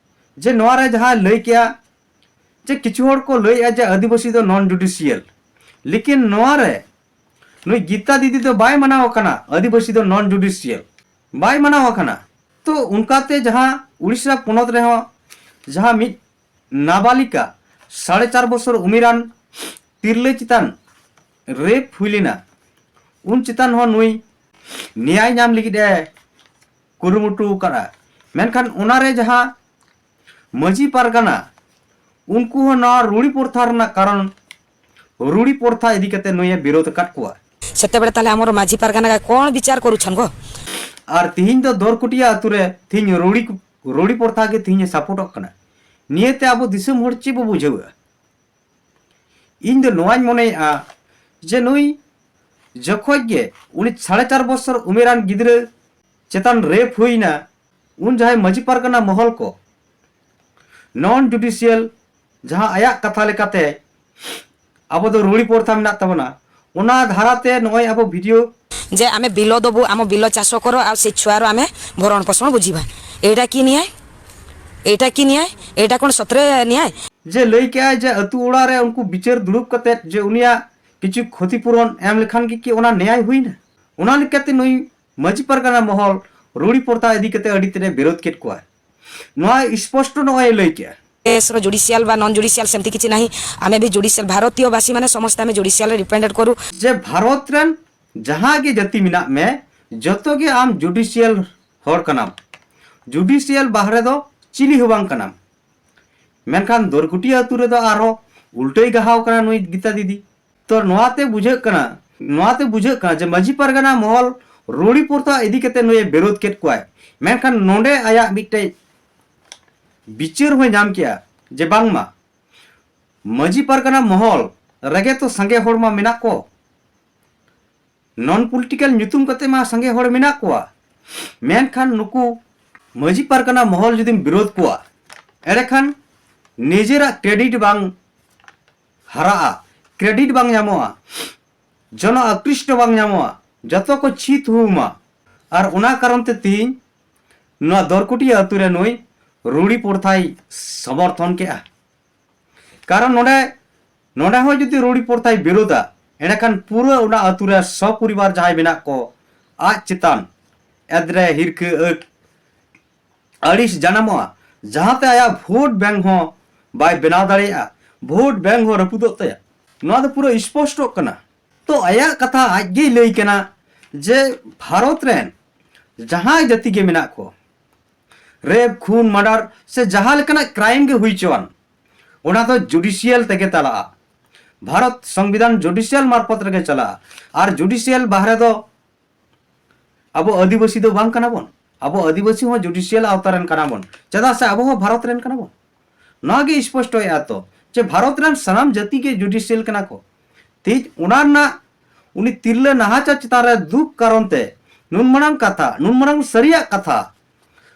ᱡᱮ ᱱᱚᱣᱟ ᱨᱮ ᱡᱟᱦᱟᱸᱭ ᱞᱟᱹᱭ ᱠᱮᱜᱼᱟ ᱡᱮ ᱠᱤᱪᱷᱩ ᱦᱚᱲ ᱠᱚ ᱞᱟᱹᱭᱮᱜᱼᱟ ᱡᱮ ᱟᱹᱫᱤᱵᱟᱹᱥᱤ ᱫᱚ ᱱᱚᱱ ᱡᱩᱰᱤᱥᱤᱭᱟᱞ, ᱞᱮᱠᱤᱱ ᱱᱚᱣᱟ ᱨᱮ ᱱᱩᱭ ᱜᱤᱛᱟ ᱫᱤᱫᱤ ᱫᱚ ᱵᱟᱭ ᱢᱟᱱᱟᱣ ᱟᱠᱟᱱᱟ ᱟᱹᱫᱤᱵᱟᱹᱥᱤ ᱫᱚ ᱱᱚᱱ ᱡᱩᱰᱤᱥᱤᱭᱟᱞ, ᱵᱟᱭ ᱢᱟᱱᱟᱣ ᱟᱠᱟᱱᱟ᱾ ᱛᱚ ᱚᱱᱠᱟᱛᱮ ᱡᱟᱦᱟᱸ ᱩᱲᱤᱥᱥᱟ ᱯᱚᱱᱚᱛ ᱨᱮᱦᱚᱸ ᱡᱟᱦᱟᱸ ᱢᱤᱫ ᱱᱟᱵᱟᱞᱤᱠᱟ ᱥᱟᱲᱮ ᱪᱟᱨ ᱵᱚᱪᱷᱚᱨ ᱩᱢᱮᱨᱟᱱ ᱛᱤᱨᱞᱟᱹ ᱪᱮᱛᱟᱱ ᱨᱮᱯ ᱦᱩᱭ ᱞᱮᱱᱟ, ᱩᱱ ᱪᱮᱛᱟᱱ ᱦᱚᱸ ᱱᱩᱭ ᱱᱮᱭᱟᱭ ᱧᱟᱢ ᱞᱟᱹᱜᱤᱫ ᱮ ᱠᱩᱨᱩᱢᱩᱴᱩ ᱟᱠᱟᱫᱼᱟ᱾ ᱢᱮᱱᱠᱷᱟᱱ ᱚᱱᱟᱨᱮ ᱡᱟᱦᱟᱸ ᱢᱟᱹᱡᱷᱤ ᱯᱟᱨᱜᱟᱱᱟ, ᱩᱱᱠᱩ ᱦᱚᱸ ᱱᱚᱣᱟ ᱨᱩᱲᱤ ᱯᱨᱚᱛᱷᱟ ᱨᱮᱱᱟᱜ ᱠᱟᱨᱚᱱ, ᱨᱩᱲᱤ ᱯᱨᱚᱛᱷᱟ ᱤᱫᱤ ᱠᱟᱛᱮ ᱱᱩᱭᱮ ᱵᱤᱨᱳᱫ ᱟᱠᱟᱫ ᱠᱚᱣᱟ᱾ ସେତେବେଳେ ତାହେଲେ ଆମର ମାଝୀ ପାରଗାନା କ'ଣ ବିଚାର କରୁଛନ୍ ଗୋ? ᱟᱨ ᱛᱤᱦᱤᱧ ᱫᱚ ᱫᱚᱨᱠᱩᱴᱤᱭᱟ ᱟᱹᱛᱩ ᱨᱮ ᱛᱤᱦᱤᱧ ᱨᱩᱲᱤ, ᱨᱩᱲᱤ ᱯᱨᱚᱛᱷᱟ ᱜᱮ ᱛᱤᱦᱤᱧᱮ ᱥᱟᱯᱳᱨᱴᱚᱜ ᱠᱟᱱᱟ᱾ ᱱᱤᱭᱟᱹᱛᱮ ᱟᱵᱚ ᱫᱤᱥᱚᱢ ᱦᱚᱲ ᱪᱮᱫ ᱵᱚ ᱵᱩᱡᱷᱟᱹᱣᱟ? ᱤᱧ ᱫᱚ ᱱᱚᱣᱟᱧ ᱢᱚᱱᱮᱭᱮᱫᱼᱟ ᱡᱮ ᱱᱩᱭ ᱡᱚᱠᱷᱚᱡ ᱜᱮ ᱩᱱᱤ ᱥᱟᱲᱮ ᱪᱟᱨ ᱵᱚᱪᱷᱚᱨ ᱩᱢᱮᱨᱟᱱ ᱜᱤᱫᱽᱨᱟᱹ ᱪᱮᱛᱟᱱ ᱨᱮᱯ ᱦᱩᱭᱱᱟ, ᱩᱱ ᱡᱟᱦᱟᱸᱭ ᱢᱟᱹᱡᱷᱤ ᱯᱟᱨᱜᱟᱱᱟ ᱢᱚᱦᱚᱞ ᱠᱚ ᱱᱚᱱ ᱡᱩᱰᱤᱥᱤᱭᱟᱞ ᱡᱟᱦᱟᱸ ᱟᱭᱟᱜ ᱠᱟᱛᱷᱟ ᱞᱮᱠᱟᱛᱮ ᱟᱵᱚ ᱫᱚ ᱨᱩᱲᱤ ᱯᱨᱚᱛᱷᱟ ᱢᱮᱱᱟᱜ ᱛᱟᱵᱚᱱᱟ, ᱚᱱᱟ ᱫᱷᱟᱨᱟᱛᱮ ᱱᱚᱜᱼᱚᱭ ᱟᱵᱚ ᱵᱷᱤᱰᱤᱭᱳ ଯେ ଆମେ ବିଲ ଦବୁ, ଆମ ବିଲ ଚାଷ କର, ଆଉ ସେ ଛୁଆର ଆମେ ଭରଣ ପୋଷଣ ବୁଝିବା। ଏଇଟା କି ନ୍ୟାୟ? ଏଇଟା କି ନ୍ୟାୟ? ଏଇଟା କ'ଣ ସତରେ ନ୍ୟାୟ? ᱡᱮ ᱞᱟᱹᱭ ᱠᱮᱜᱼᱟᱭ ᱡᱮ ᱟᱹᱛᱩ ᱚᱲᱟᱜ ᱨᱮ ᱩᱱᱠᱩ ᱵᱤᱪᱟᱹᱨ ᱫᱩᱲᱩᱵ ᱠᱟᱛᱮ ᱡᱮ ᱩᱱᱤᱭᱟᱜ ᱠᱤᱪᱷᱩ ᱠᱷᱚᱛᱤ ᱯᱩᱨᱚᱱ ᱮᱢ ᱞᱮᱠᱷᱟᱱ ᱜᱮ ᱠᱤ ᱚᱱᱟ ᱱᱮᱭᱟᱭ ᱦᱩᱭᱱᱟ? ᱚᱱᱟ ᱞᱮᱠᱟᱛᱮ ᱱᱩᱭ ᱢᱟᱹᱡᱷᱤ ᱯᱟᱨᱜᱟᱱᱟ ᱢᱚᱦᱚᱞ ᱨᱩᱲᱤ ᱯᱨᱚᱛᱷᱟ ᱤᱫᱤ ᱠᱟᱛᱮ ᱟᱹᱰᱤ ᱛᱮᱫ ᱮ ᱵᱤᱨᱳᱫ ᱠᱮᱫ ᱠᱚᱣᱟ᱾ ᱱᱚᱣᱟ ᱥᱯᱚᱥᱴᱚ ᱱᱚᱜᱼᱚᱭ ᱞᱟᱹᱭ ᱠᱮᱜᱼᱟ᱾ ᱫᱮᱥ ᱨᱮ ᱡᱩᱰᱤᱥᱤᱭᱟᱞ ᱵᱟ ᱱᱚᱱ ᱡᱩᱰᱤᱥᱤᱭᱟᱞ ᱥᱮᱢᱛᱤ ᱠᱤᱪᱷᱤ ନାହିଁ। ଆମେ ବି ଜୁଡିସିଆଲ, ଭାରତୀୟ ବାସୀମାନେ ସମସ୍ତେ ଆମେ ଜୁଡିସିଆଲରେ ଡିପେଣ୍ଡେଡ କରୁ। ᱡᱮ ᱵᱷᱟᱨᱚᱛ ᱨᱮᱱ ᱡᱟᱦᱟᱸ ᱜᱮ ᱡᱟᱹᱛᱤ ᱢᱮᱱᱟᱜ ᱢᱮ, ᱡᱚᱛᱚ ᱜᱮ ᱟᱢ ᱡᱩᱰᱤᱥᱤᱭᱟᱞ ᱦᱚᱲ ᱠᱟᱱᱟᱢ᱾ ᱡᱩᱰᱤᱥᱤᱭᱟᱞ ᱵᱟᱦᱨᱮ ᱫᱚ ᱪᱤᱞᱤ ᱦᱚᱸ ᱵᱟᱝ ᱠᱟᱱᱟᱢ᱾ ᱢᱮᱱᱠᱷᱟᱱ ᱫᱚᱨᱠᱩᱴᱤᱭᱟᱹ ᱟᱹᱛᱩ ᱨᱮᱫᱚ ᱟᱨᱦᱚᱸ ᱩᱞᱴᱟᱹᱭ ᱜᱟᱦᱟᱣ ᱠᱟᱱᱟ ᱱᱩᱭ ᱜᱤᱛᱟ ᱫᱤᱫᱤ᱾ ᱛᱚ ᱱᱚᱣᱟᱛᱮ ᱵᱩᱡᱷᱟᱹᱜ ᱠᱟᱱᱟ, ᱱᱚᱣᱟᱛᱮ ᱵᱩᱡᱷᱟᱹᱜ ᱠᱟᱱᱟ ᱡᱮ ᱢᱟᱹᱡᱷᱤ ᱯᱟᱨᱜᱟᱱᱟ ᱢᱚᱦᱚᱞ ᱨᱩᱲᱤ ᱯᱨᱚᱛᱷᱟ ᱤᱫᱤ ᱠᱟᱛᱮ ᱱᱩᱭᱮ ᱵᱤᱨᱳᱫ ᱠᱮᱫ ᱠᱚᱣᱟᱭ᱾ ᱢᱮᱱᱠᱷᱟᱱ ᱱᱚᱰᱮ ᱟᱭᱟᱜ ᱢᱤᱫᱴᱮᱡ ᱵᱤᱪᱟᱹᱨ ᱦᱚᱸᱭ ᱧᱟᱢ ᱠᱮᱜᱼᱟ ᱡᱮ ᱵᱟᱝᱢᱟ ᱢᱟᱹᱡᱷᱤ ᱯᱟᱨᱜᱟᱱᱟ ᱢᱚᱦᱚᱞ ᱨᱮᱜᱮ ᱛᱚ ᱥᱟᱸᱜᱮ ᱦᱚᱲ ᱢᱟ ᱢᱮᱱᱟᱜ ᱠᱚ, ᱱᱚᱱ ᱯᱚᱞᱤᱴᱤᱠᱟᱞ ᱧᱩᱛᱩᱢ ᱠᱟᱛᱮ ᱢᱟ ᱥᱟᱸᱜᱮ ᱦᱚᱲ ᱢᱮᱱᱟᱜ ᱠᱚᱣᱟ, ᱢᱮᱱᱠᱷᱟᱱ ᱱᱩᱠᱩ ᱢᱟᱹᱡᱷᱤ ᱯᱟᱨᱜᱟᱱᱟ ᱢᱚᱦᱚᱞ ᱡᱩᱫᱤᱢ ᱵᱤᱨᱳᱫ ᱠᱚᱣᱟ, ᱮᱸᱰᱮᱠᱷᱟᱱ ᱱᱤᱡᱮᱨᱟᱜ ᱠᱨᱮᱰᱤᱴ ᱵᱟᱝ ᱦᱟᱨᱟᱜᱼᱟ, ᱠᱨᱮᱰᱤᱴ ᱵᱟᱝ ᱧᱟᱢᱚᱜᱼᱟ, ᱡᱚᱱᱚ ᱟᱠᱨᱤᱥᱴᱚ ᱵᱟᱝ ᱧᱟᱢᱚᱜᱼᱟ, ᱡᱚᱛᱚ ᱠᱚ ᱪᱷᱤᱛ ᱦᱩᱭᱩᱢᱟ᱾ ᱟᱨ ᱚᱱᱟ ᱠᱟᱨᱚᱱ ᱛᱮ ᱛᱤᱦᱤᱧ ᱱᱚᱣᱟ ᱫᱚᱨᱠᱩᱴᱤᱭᱟᱹ ᱟᱹᱛᱩ ᱨᱮ ᱱᱩᱭ ᱨᱩᱲᱤ ᱯᱨᱚᱛᱷᱟᱭ ᱥᱚᱢᱚᱨᱛᱷᱚᱱ ᱠᱮᱜᱼᱟ᱾ ᱠᱟᱨᱚᱱ ᱱᱚᱰᱮ, ᱱᱚᱰᱮ ᱦᱚᱸ ᱡᱩᱫᱤ ᱨᱩᱲᱤ ᱯᱨᱚᱛᱷᱟᱭ ᱵᱤᱨᱳᱫᱟ, ᱮᱸᱰᱮᱠᱷᱟᱱ ᱯᱩᱨᱟᱹ ᱚᱱᱟ ᱟᱹᱛᱩ ᱨᱮ ᱥᱚᱯᱚᱨᱤᱵᱟᱨ ᱡᱟᱦᱟᱸᱭ ᱢᱮᱱᱟᱜ ᱠᱚ, ᱟᱡ ᱪᱮᱛᱟᱱ ᱮᱫᱽᱨᱮ, ᱦᱤᱨᱠᱟᱹ, ᱟᱹᱠ, ᱟᱹᱲᱤᱥ ᱡᱟᱱᱟᱢᱚᱜᱼᱟ, ᱡᱟᱦᱟᱸᱛᱮ ᱟᱭᱟᱜ ᱵᱷᱳᱴ ᱵᱮᱝᱠ ᱦᱚᱸ ᱵᱟᱭ ᱵᱮᱱᱟᱣ ᱫᱟᱲᱮᱭᱟᱜᱼᱟ, ᱵᱷᱳᱴ ᱵᱮᱝᱠ ᱦᱚᱸ ᱨᱟᱹᱯᱩᱫᱚᱜ ᱛᱟᱭᱟ᱾ ᱱᱚᱣᱟ ᱫᱚ ᱯᱩᱨᱟᱹ ᱥᱯᱚᱥᱴᱚᱜ ᱠᱟᱱᱟ᱾ ᱛᱚ ᱟᱭᱟᱜ ᱠᱟᱛᱷᱟ ᱟᱡ ᱜᱮᱭ ᱞᱟᱹᱭ ᱠᱟᱱᱟ ᱡᱮ ᱵᱷᱟᱨᱚᱛ ᱨᱮᱱ ᱡᱟᱦᱟᱸᱭ ᱡᱟᱹᱛᱤ ᱜᱮ ᱢᱮᱱᱟᱜ ᱠᱚ, ᱨᱮᱯ, ᱠᱷᱩᱱ, ᱢᱟᱨᱰᱟᱨ ᱥᱮ ᱡᱟᱦᱟᱸ ᱞᱮᱠᱟᱱᱟᱜ ᱠᱨᱟᱭᱤᱢ ᱜᱮ ᱦᱩᱭ ᱦᱚᱪᱚᱣᱟᱱ, ᱚᱱᱟ ᱫᱚ ᱡᱩᱰᱤᱥᱤᱭᱟᱞ ᱛᱮᱜᱮ ᱪᱟᱞᱟᱜᱼᱟ᱾ ᱵᱷᱟᱨᱚᱛ ᱥᱚᱝᱵᱤᱫᱷᱟᱱ ᱡᱩᱰᱤᱥᱤᱭᱟᱞ ᱢᱟᱨᱯᱷᱚᱛ ᱨᱮᱜᱮ ᱪᱟᱞᱟᱜᱼᱟ᱾ ᱟᱨ ᱡᱩᱰᱤᱥᱤᱭᱟᱞ ᱵᱟᱦᱨᱮ ᱫᱚ ᱟᱵᱚ ᱟᱹᱫᱤᱵᱟᱹᱥᱤ ᱫᱚ ᱵᱟᱝ ᱠᱟᱱᱟ ᱵᱚᱱ᱾ ᱟᱵᱚ ᱟᱹᱫᱤᱵᱟᱹᱥᱤ ᱦᱚᱸ ᱡᱩᱰᱤᱥᱤᱭᱟᱞ ᱟᱣᱛᱟ ᱨᱮᱱ ᱠᱟᱱᱟ ᱵᱚᱱ, ᱪᱮᱫᱟᱜ ᱥᱮ ᱟᱵᱚ ᱦᱚᱸ ᱵᱷᱟᱨᱚᱛ ᱨᱮᱱ ᱠᱟᱱᱟ ᱵᱚᱱ᱾ ᱱᱚᱣᱟ ᱜᱮ ᱥᱯᱚᱥᱴᱚᱭᱮᱫᱼᱟ ᱛᱚ ᱡᱮ ᱵᱷᱟᱨᱚᱛ ᱨᱮᱱ ᱥᱟᱱᱟᱢ ᱡᱟᱹᱛᱤ ᱜᱮ ᱡᱩᱰᱤᱥᱤᱭᱟᱞ ᱠᱟᱱᱟ ᱠᱚ᱾ ᱴᱷᱤᱠ ᱚᱱᱟ ᱨᱮᱱᱟᱜ ᱩᱱᱤ ᱛᱤᱨᱞᱟᱹ ᱱᱟᱦᱟᱪᱟᱨ ᱪᱮᱛᱟᱱ ᱨᱮ ᱫᱩᱠ ᱠᱟᱨᱚᱱ ᱛᱮ ᱱᱩᱱ ᱢᱟᱨᱟᱝ ᱠᱟᱛᱷᱟ, ᱱᱩᱱ ᱢᱟᱨᱟᱝ ᱥᱟᱹᱨᱤᱭᱟᱜ ᱠᱟᱛᱷᱟ,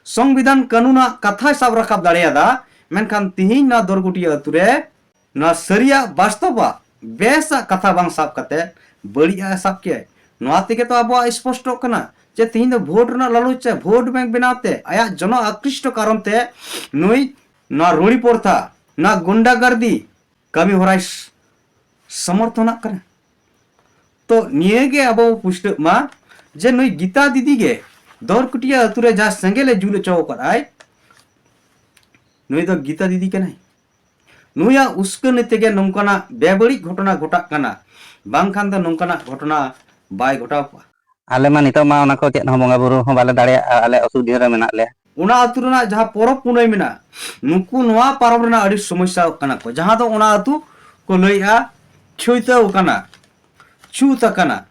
ᱥᱚᱝᱵᱤᱫᱷᱟᱱ ᱠᱟᱹᱱᱩᱱᱟᱜ ᱠᱟᱛᱷᱟᱭ ᱥᱟᱵ ᱨᱟᱠᱟᱵ ᱫᱟᱲᱮᱭᱟᱫᱟ, ᱢᱮᱱᱠᱷᱟᱱ ᱛᱤᱦᱤᱧ ᱱᱚᱣᱟ ᱫᱚᱨᱜᱩᱴᱤᱭᱟᱹ ᱟᱹᱛᱩ ᱨᱮ ᱱᱚᱣᱟ ᱥᱟᱹᱨᱤᱭᱟᱜ, ᱵᱟᱥᱛᱚᱵᱟᱜ, ᱵᱮᱥᱟᱜ ᱠᱟᱛᱷᱟ ᱵᱟᱝ ᱥᱟᱵ ᱠᱟᱛᱮ ᱵᱟᱹᱲᱤᱡᱟᱜ ᱮ ᱥᱟᱵ ᱠᱮᱫ᱾ ᱱᱚᱣᱟ ᱛᱮᱜᱮ ᱛᱚ ᱟᱵᱚᱣᱟᱜ ᱥᱯᱚᱥᱴᱚᱜ ᱠᱟᱱᱟ ᱡᱮ ᱛᱤᱦᱤᱧ ᱫᱚ ᱵᱷᱳᱴ ᱨᱮᱱᱟᱜ ᱞᱟᱞᱚᱪ ᱛᱮ, ᱵᱷᱳᱴ ᱵᱮᱝᱠ ᱵᱮᱱᱟᱣ ᱛᱮ, ᱟᱭᱟᱜ ᱡᱚᱱᱚ ᱟᱠᱨᱤᱥᱴᱚ ᱠᱟᱨᱚᱱ ᱛᱮ ᱱᱩᱭ ᱱᱚᱣᱟ ᱨᱩᱲᱤ ᱯᱨᱚᱛᱷᱟ, ᱱᱚᱣᱟ ᱜᱩᱱᱰᱟᱜᱟᱨᱫᱤ ᱠᱟᱹᱢᱤ ᱦᱚᱨᱟᱭ ᱥ-, ᱥᱚᱢᱚᱨᱛᱷᱚᱱᱟᱜ ᱠᱟᱱᱟ᱾ ᱛᱚ ᱱᱤᱭᱟᱹ ᱜᱮ ᱟᱵᱚ ᱯᱩᱥᱴᱟᱹᱜ ᱢᱟ ᱡᱮ ᱱᱩᱭ ᱜᱤᱛᱟ ᱫᱤᱫᱤ ᱜᱮ ᱫᱚᱨᱠᱩᱴᱤᱭᱟᱹ ᱟᱹᱛᱩ ᱨᱮ ᱡᱟᱦᱟᱸ ᱥᱮᱸᱜᱮᱞ ᱮ ᱡᱩᱞ ᱦᱚᱪᱚ ᱟᱠᱟᱫ ᱟᱭ, ᱱᱩᱭ ᱫᱚ ᱜᱤᱛᱟ ᱫᱤᱫᱤ ᱠᱟᱱᱟᱭ᱾ ᱱᱩᱭᱟᱜ ᱩᱥᱠᱟᱹᱱᱤ ᱛᱮᱜᱮ ᱱᱚᱝᱠᱟᱱᱟᱜ ᱵᱮᱵᱟᱹᱲᱤᱡ ᱜᱷᱚᱴᱚᱱᱟ ᱜᱷᱚᱴᱟᱜ ᱠᱟᱱᱟ, ᱵᱟᱝᱠᱷᱟᱱ ᱫᱚ ᱱᱚᱝᱠᱟᱱᱟᱜ ᱜᱷᱚᱴᱚᱱᱟ ᱵᱟᱭ ᱜᱷᱚᱴᱟᱣ ᱠᱚᱜᱼᱟ᱾ ᱟᱞᱮ ᱢᱟ ᱱᱤᱛᱚᱜ ᱢᱟ ᱚᱱᱟ ᱠᱚ ᱪᱮᱫ ᱦᱚᱸ ᱵᱚᱸᱜᱟ ᱵᱩᱨᱩ ᱦᱚᱸ ᱵᱟᱞᱮ ᱫᱟᱲᱮᱭᱟᱜᱼᱟ, ᱟᱞᱮ ᱚᱥᱩᱵᱤᱫᱷᱟ ᱨᱮ ᱢᱮᱱᱟᱜ ᱞᱮᱭᱟ᱾ ᱚᱱᱟ ᱟᱹᱛᱩ ᱨᱮᱱᱟᱜ ᱡᱟᱦᱟᱸ ᱯᱚᱨᱚᱵᱽ ᱯᱩᱱᱟᱹᱭ ᱢᱮᱱᱟᱜᱼᱟ, ᱱᱩᱠᱩ ᱱᱚᱣᱟ ᱯᱚᱨᱚᱵᱽ ᱨᱮᱱᱟᱜ ᱟᱹᱰᱤ ᱥᱚᱢᱚᱥᱥᱟ ᱠᱟᱱᱟ ᱠᱚ, ᱡᱟᱦᱟᱸ ᱫᱚ ᱚᱱᱟ ᱟᱹᱛᱩ ᱠᱚ ᱞᱟᱹᱭᱮᱜᱼᱟ ᱪᱷᱩᱭᱛᱟᱹᱣ ᱠᱟᱱᱟ, ᱪᱷᱩᱛ ᱟᱠᱟᱱᱟ᱾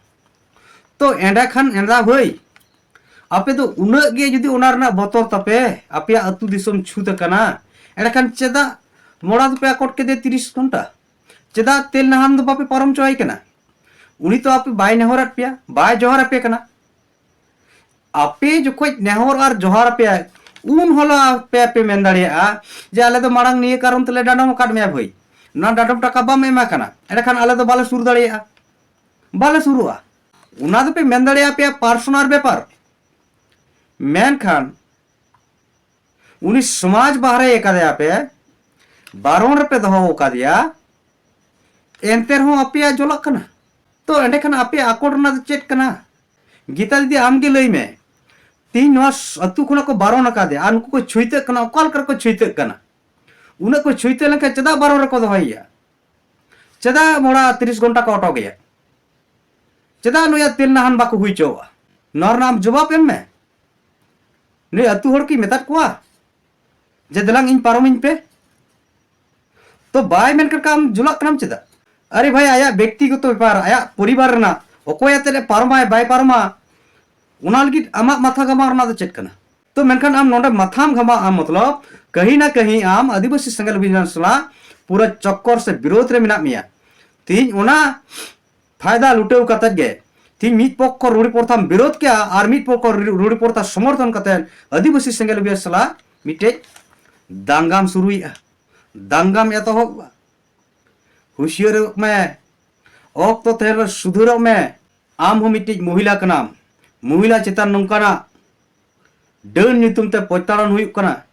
ᱛᱚ ᱮᱸᱰᱮᱠᱷᱟᱱ ᱮᱸᱫᱟ ᱵᱷᱟᱹᱭ, ᱟᱯᱮ ᱫᱚ ᱩᱱᱟᱹᱜ ᱜᱮ ᱡᱩᱫᱤ ᱚᱱᱟ ᱨᱮᱱᱟᱜ ᱵᱚᱛᱚᱨ ᱛᱟᱯᱮ, ᱟᱯᱮᱭᱟᱜ ᱟᱹᱛᱩ ᱫᱤᱥᱚᱢ ᱪᱷᱩᱛ ᱟᱠᱟᱱᱟ, ᱮᱸᱰᱮᱠᱷᱟᱱ ᱪᱮᱫᱟᱜ ᱢᱚᱲᱟ ᱫᱚᱯᱮ ᱟᱠᱚᱴ ᱠᱮᱫᱮ ᱛᱤᱨᱤᱥ ᱜᱷᱚᱱᱴᱟ? ᱪᱮᱫᱟᱜ ᱛᱮᱞ ᱱᱟᱦᱟᱱ ᱫᱚ ᱵᱟᱯᱮ ᱯᱟᱨᱚᱢ ᱦᱚᱪᱚ ᱟᱭ ᱠᱟᱱᱟ? ᱩᱱᱤ ᱛᱚ ᱟᱯᱮ ᱵᱟᱭ ᱱᱮᱦᱚᱨᱟᱫ ᱯᱮᱭᱟ, ᱵᱟᱭ ᱡᱚᱦᱟᱨ ᱟᱯᱮ ᱠᱟᱱᱟ᱾ ᱟᱯᱮ ᱡᱚᱠᱷᱚᱡ ᱱᱮᱦᱚᱨ ᱟᱨ ᱡᱚᱦᱟᱨ ᱟᱯᱮᱭᱟᱭ, ᱩᱱ ᱦᱚᱞᱚ ᱟᱯᱮ ᱯᱮ ᱢᱮᱱ ᱫᱟᱲᱮᱭᱟᱜᱼᱟ ᱡᱮ ᱟᱞᱮ ᱫᱚ ᱢᱟᱲᱟᱝ ᱱᱤᱭᱟᱹ ᱠᱟᱨᱚᱱ ᱛᱮᱞᱮ ᱰᱟᱸᱰᱚᱢ ᱟᱠᱟᱫ ᱢᱮᱭᱟ ᱵᱷᱟᱹᱭ, ᱱᱚᱣᱟ ᱰᱟᱸᱰᱚᱢ ᱴᱟᱠᱟ ᱵᱟᱢ ᱮᱢᱟ ᱠᱟᱱᱟ, ᱮᱸᱰᱮᱠᱷᱟᱱ ᱟᱞᱮ ᱫᱚ ᱵᱟᱞᱮ ᱥᱩᱨ ᱫᱟᱲᱮᱭᱟᱜᱼᱟ, ᱵᱟᱞᱮ ᱥᱩᱨᱩᱜᱼᱟ᱾ ᱚᱱᱟ ᱫᱚᱯᱮ ᱢᱮᱱ ᱫᱟᱲᱮᱭᱟᱜᱼᱟ ᱟᱯᱮᱭᱟᱜ ᱯᱟᱨᱥᱚᱱᱟᱞ ᱵᱮᱯᱟᱨ, ᱢᱮᱱᱠᱷᱟᱱ ᱩᱱᱤ ᱥᱚᱢᱟᱡᱽ ᱵᱟᱦᱨᱮ ᱟᱠᱟᱫᱮᱭᱟ ᱯᱮ, ᱵᱟᱨᱚᱱ ᱨᱮᱯᱮ ᱫᱚᱦᱚ ᱟᱠᱟᱫᱮᱭᱟ, ᱮᱱᱛᱮ ᱨᱮᱦᱚᱸ ᱟᱯᱮᱭᱟᱜ ᱡᱚᱞᱟᱜ ᱠᱟᱱᱟ᱾ ᱛᱚ ᱮᱸᱰᱮᱠᱷᱟᱱ ᱟᱯᱮᱭᱟᱜ ᱟᱠᱚᱴ ᱨᱮᱱᱟᱜ ᱫᱚ ᱪᱮᱫ ᱠᱟᱱᱟ? ᱜᱤᱛᱟ ᱫᱤᱫᱤ, ᱟᱢ ᱜᱮ ᱞᱟᱹᱭ ᱢᱮ, ᱛᱮᱦᱤᱧ ᱱᱚᱣᱟ ᱟᱹᱛᱩ ᱠᱷᱚᱱᱟᱜ ᱠᱚ ᱵᱟᱨᱚᱱ ᱟᱠᱟᱫᱮᱭᱟ, ᱟᱨ ᱱᱩᱠᱩ ᱠᱚ ᱪᱷᱩᱭᱛᱟᱹᱜ ᱠᱟᱱᱟ᱾ ᱚᱠᱟ ᱞᱮᱠᱟ ᱨᱮᱠᱚ ᱪᱷᱩᱭᱛᱟᱹᱜ ᱠᱟᱱᱟ? ᱩᱱᱟᱹᱜ ᱠᱚ ᱪᱷᱩᱭᱛᱟᱹ ᱞᱮᱱᱠᱷᱟᱱ ᱪᱮᱫᱟᱜ ᱵᱟᱨᱚᱱ ᱨᱮᱠᱚ ᱫᱚᱦᱚᱭᱮᱭᱟ? ᱪᱮᱫᱟᱜ ᱢᱚᱲᱟ ᱛᱤᱨᱤᱥ ᱜᱷᱚᱱᱴᱟ ᱠᱚ ᱚᱴᱚᱠᱮᱭᱟ? ᱪᱮᱫᱟᱜ ᱱᱩᱭᱟᱜ ᱛᱮᱞ ᱱᱟᱦᱟᱱ ᱵᱟᱠᱚ ᱦᱩᱭ ᱦᱚᱪᱚᱣᱟᱜᱼᱟ? ᱱᱚᱣᱟ ᱨᱮᱱᱟᱜ ᱟᱢ ᱡᱚᱵᱟᱵ ᱮᱢ ᱢᱮ᱾ ᱱᱩᱭ ᱟᱹᱛᱩ ᱦᱚᱲ ᱠᱤ ᱢᱮᱛᱟᱫ ᱠᱚᱣᱟ ᱡᱮ, "ᱫᱮᱞᱟᱝ ᱤᱧ ᱯᱟᱨᱚᱢᱤᱧ ᱯᱮ"? ᱛᱚ ᱵᱟᱭ ᱢᱮᱱ ᱠᱟᱫ ᱠᱷᱟᱱ ᱟᱢ ᱡᱷᱚᱞᱟᱜ ᱠᱟᱱᱟᱢ ᱪᱮᱫᱟᱜ? ᱟᱨᱮ ᱵᱷᱟᱭ, ᱟᱭᱟᱜ ᱵᱮᱠᱛᱤᱜᱚᱛᱚ ᱵᱮᱯᱟᱨ, ᱟᱭᱟᱜ ᱯᱚᱨᱤᱵᱟᱨ ᱨᱮᱱᱟᱜ, ᱚᱠᱚᱭ ᱟᱛᱮᱫ ᱮ ᱯᱟᱨᱚᱢᱟᱭ ᱵᱟᱭ ᱯᱟᱨᱚᱢᱟ, ᱚᱱᱟ ᱞᱟᱹᱜᱤᱫ ᱟᱢᱟᱜ ᱢᱟᱛᱷᱟ ᱜᱷᱟᱢᱟᱣ ᱨᱮᱱᱟᱜ ᱫᱚ ᱪᱮᱫ ᱠᱟᱱᱟ? ᱛᱚ ᱢᱮᱱᱠᱷᱟᱱ ᱟᱢ ᱱᱚᱰᱮ ᱢᱟᱛᱷᱟᱢ ᱜᱷᱟᱢᱟᱣ ᱟᱢ, ᱢᱚᱛᱞᱚᱵ ᱠᱟᱹᱦᱤ ᱱᱟ ᱠᱟᱹᱦᱤ ᱟᱢ ᱟᱹᱫᱤᱵᱟᱹᱥᱤ ᱥᱮᱸᱜᱮᱞ ᱚᱵᱷᱤᱡᱟᱱ ᱥᱟᱞᱟᱜ ᱯᱩᱨᱟᱹ ᱪᱚᱠᱠᱚᱨ ᱥᱮ ᱵᱤᱨᱳᱫᱷ ᱨᱮ ᱢᱮᱱᱟᱜ ᱢᱮᱭᱟ᱾ ᱛᱮᱦᱤᱧ ᱚᱱᱟ ᱯᱷᱟᱭᱫᱟ ᱞᱩᱴᱟᱹᱣ ᱠᱟᱛᱮᱫ ᱜᱮ ᱛᱮᱦᱤᱧ ᱢᱤᱫ ᱯᱚᱠᱠᱷᱚ ᱨᱩᱲᱤ ᱯᱨᱚᱛᱷᱟᱢ ᱵᱤᱨᱳᱫᱷ ᱠᱮᱜᱼᱟ ᱟᱨ ᱢᱤᱫ ᱯᱚᱠᱠᱷᱚ ᱨᱩ-, ᱨᱩᱲᱤ ᱯᱨᱚᱛᱷᱟ ᱥᱚᱢᱚᱨᱛᱷᱚᱱ ᱠᱟᱛᱮᱫ ᱟᱹᱫᱤᱵᱟᱹᱥᱤ ᱥᱮᱸᱜᱮᱞ ᱚᱵᱷᱤᱡᱟᱱ ᱥᱟᱞᱟᱜ ᱢᱤᱫᱴᱮᱡ ᱫᱟᱝᱜᱟᱢ ᱥᱩᱨᱩᱭᱮᱜᱼᱟ, ᱫᱟᱝᱜᱟᱢ ᱮᱛᱚᱦᱚᱵ᱾ ᱦᱩᱸᱥᱤᱭᱟᱹᱨᱚᱜ ᱢᱮ, ᱚᱠᱛᱚ ᱛᱟᱦᱮᱸ ᱨᱮ ᱥᱩᱫᱷᱟᱹᱨᱚᱜ ᱢᱮ᱾ ᱟᱢ ᱦᱚᱸ ᱢᱤᱫᱴᱤᱡ ᱢᱚᱦᱤᱞᱟ ᱠᱟᱱᱟᱢ᱾ ᱢᱚᱦᱤᱞᱟ ᱪᱮᱛᱟᱱ ᱱᱚᱝᱠᱟᱱᱟᱜ ᱰᱟᱹᱱ ᱧᱩᱛᱩᱢ ᱛᱮ ᱯᱚᱪᱛᱟᱲᱚᱱ ᱦᱩᱭᱩᱜ ᱠᱟᱱᱟ,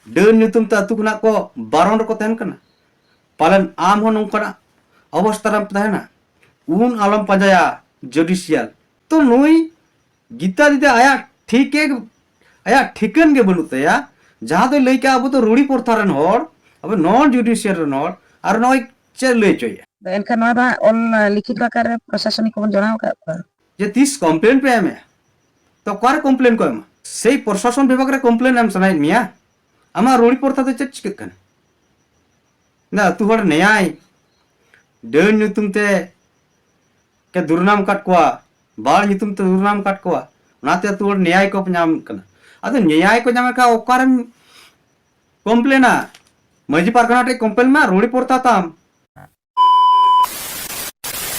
ᱰᱟᱹᱱ ᱧᱩᱛᱩᱢ ᱛᱮ ᱟᱹᱛᱩ ᱠᱷᱚᱱᱟᱜ ᱠᱚ ᱵᱟᱨᱚᱱ ᱨᱮᱠᱚ ᱛᱟᱦᱮᱱ ᱠᱟᱱᱟ᱾ ᱯᱟᱞᱮᱱ ᱟᱢ ᱦᱚᱸ ᱱᱚᱝᱠᱟᱱᱟᱜ ᱚᱵᱚᱥᱛᱟ ᱨᱮᱢ ᱛᱟᱦᱮᱱᱟ? ᱩᱱ ᱟᱞᱚᱢ ᱯᱟᱸᱡᱟᱭᱟ ᱡᱩᱰᱤᱥᱤᱭᱟᱞ᱾ ᱛᱚ ᱱᱩᱭ ᱜᱤᱛᱟ ᱫᱤᱫᱤ ᱟᱭᱟᱜ ᱴᱷᱤᱠᱮ, ᱟᱭᱟᱜ ᱴᱷᱤᱠᱟᱹᱱ ᱜᱮ ᱵᱟᱹᱱᱩᱜ ᱛᱟᱭᱟ᱾ ᱡᱟᱦᱟᱸ ᱫᱚᱭ ᱞᱟᱹᱭ ᱠᱟᱜᱼᱟ, ᱟᱵᱚ ᱫᱚ ᱨᱩᱲᱤ ᱯᱨᱚᱛᱷᱟ ᱨᱮᱱ ᱦᱚᱲ, ᱟᱵᱚ ᱱᱚᱱ ᱡᱩᱰᱤᱥᱤᱭᱟᱞ ᱨᱮᱱ ᱦᱚᱲ, ᱟᱨ ᱱᱚᱜᱼᱚᱭ ᱪᱮᱫ ᱞᱟᱹᱭ ᱦᱚᱪᱚᱭᱮᱫᱼᱟ? ᱮᱱᱠᱷᱟᱱ ᱱᱚᱣᱟ ᱫᱚ ᱦᱟᱸᱜ ᱚᱞ ᱞᱤᱠᱷᱤᱛ ᱟᱠᱟᱨ ᱨᱮ ᱯᱨᱚᱥᱟᱥᱚᱱᱤᱠ ᱠᱚᱵᱚᱱ ᱡᱟᱱᱟᱣ ᱟᱠᱟᱫ ᱠᱚᱣᱟ᱾ ᱡᱮ ᱛᱤᱥ ᱠᱚᱢᱯᱞᱮᱱ ᱯᱮ ᱮᱢᱮᱜᱼᱟ, ᱛᱚ ᱚᱠᱟᱨᱮ ᱠᱚᱢᱯᱞᱮᱱ ᱠᱚ ᱮᱢᱟ? ᱥᱮᱭ ᱯᱨᱚᱥᱟᱥᱚᱱ ᱵᱤᱵᱷᱟᱜᱽ ᱨᱮ ᱠᱚᱢᱯᱞᱮᱱ ᱮᱢ ᱥᱟᱱᱟᱭᱮᱫ ᱢᱮᱭᱟ? ᱟᱢᱟᱜ ᱨᱩᱲᱤ ᱯᱨᱚᱛᱷᱟ ᱫᱚ ᱪᱮᱫ ᱪᱤᱠᱟᱹᱜ ᱠᱟᱱᱟ? ᱟᱹᱛᱩ ᱦᱚᱲ ᱱᱮᱭᱟᱭ, ᱰᱟᱹᱱ ᱧᱩᱛᱩᱢ ᱛᱮ ᱠᱮ ᱫᱩᱨᱱᱟᱢ ᱟᱠᱟᱫ ᱠᱚᱣᱟ, ᱵᱟᱲ ᱧᱩᱛᱩᱢ ᱛᱮ ᱫᱩᱨᱱᱟᱢ ᱟᱠᱟᱫ ᱠᱚᱣᱟ, ᱚᱱᱟᱛᱮ ᱟᱹᱛᱩ ᱦᱚᱲ ᱱᱮᱭᱟᱭ ᱠᱚ ᱧᱟᱢ ᱠᱟᱱᱟ᱾ ᱟᱫᱚ ᱱᱮᱭᱟᱭ ᱠᱚ ᱧᱟᱢ ᱠᱷᱟᱱ ᱚᱠᱟᱨᱮᱢ ᱠᱚᱢᱯᱞᱮᱱᱟ? ᱢᱟᱹᱡᱷᱤ ᱯᱟᱨᱜᱟᱱᱟ ᱴᱷᱮᱱ ᱠᱚᱢᱯᱞᱮᱱ ᱢᱟ, ᱨᱩᱲᱤ ᱯᱨᱚᱛᱷᱟ ᱛᱟᱢ᱾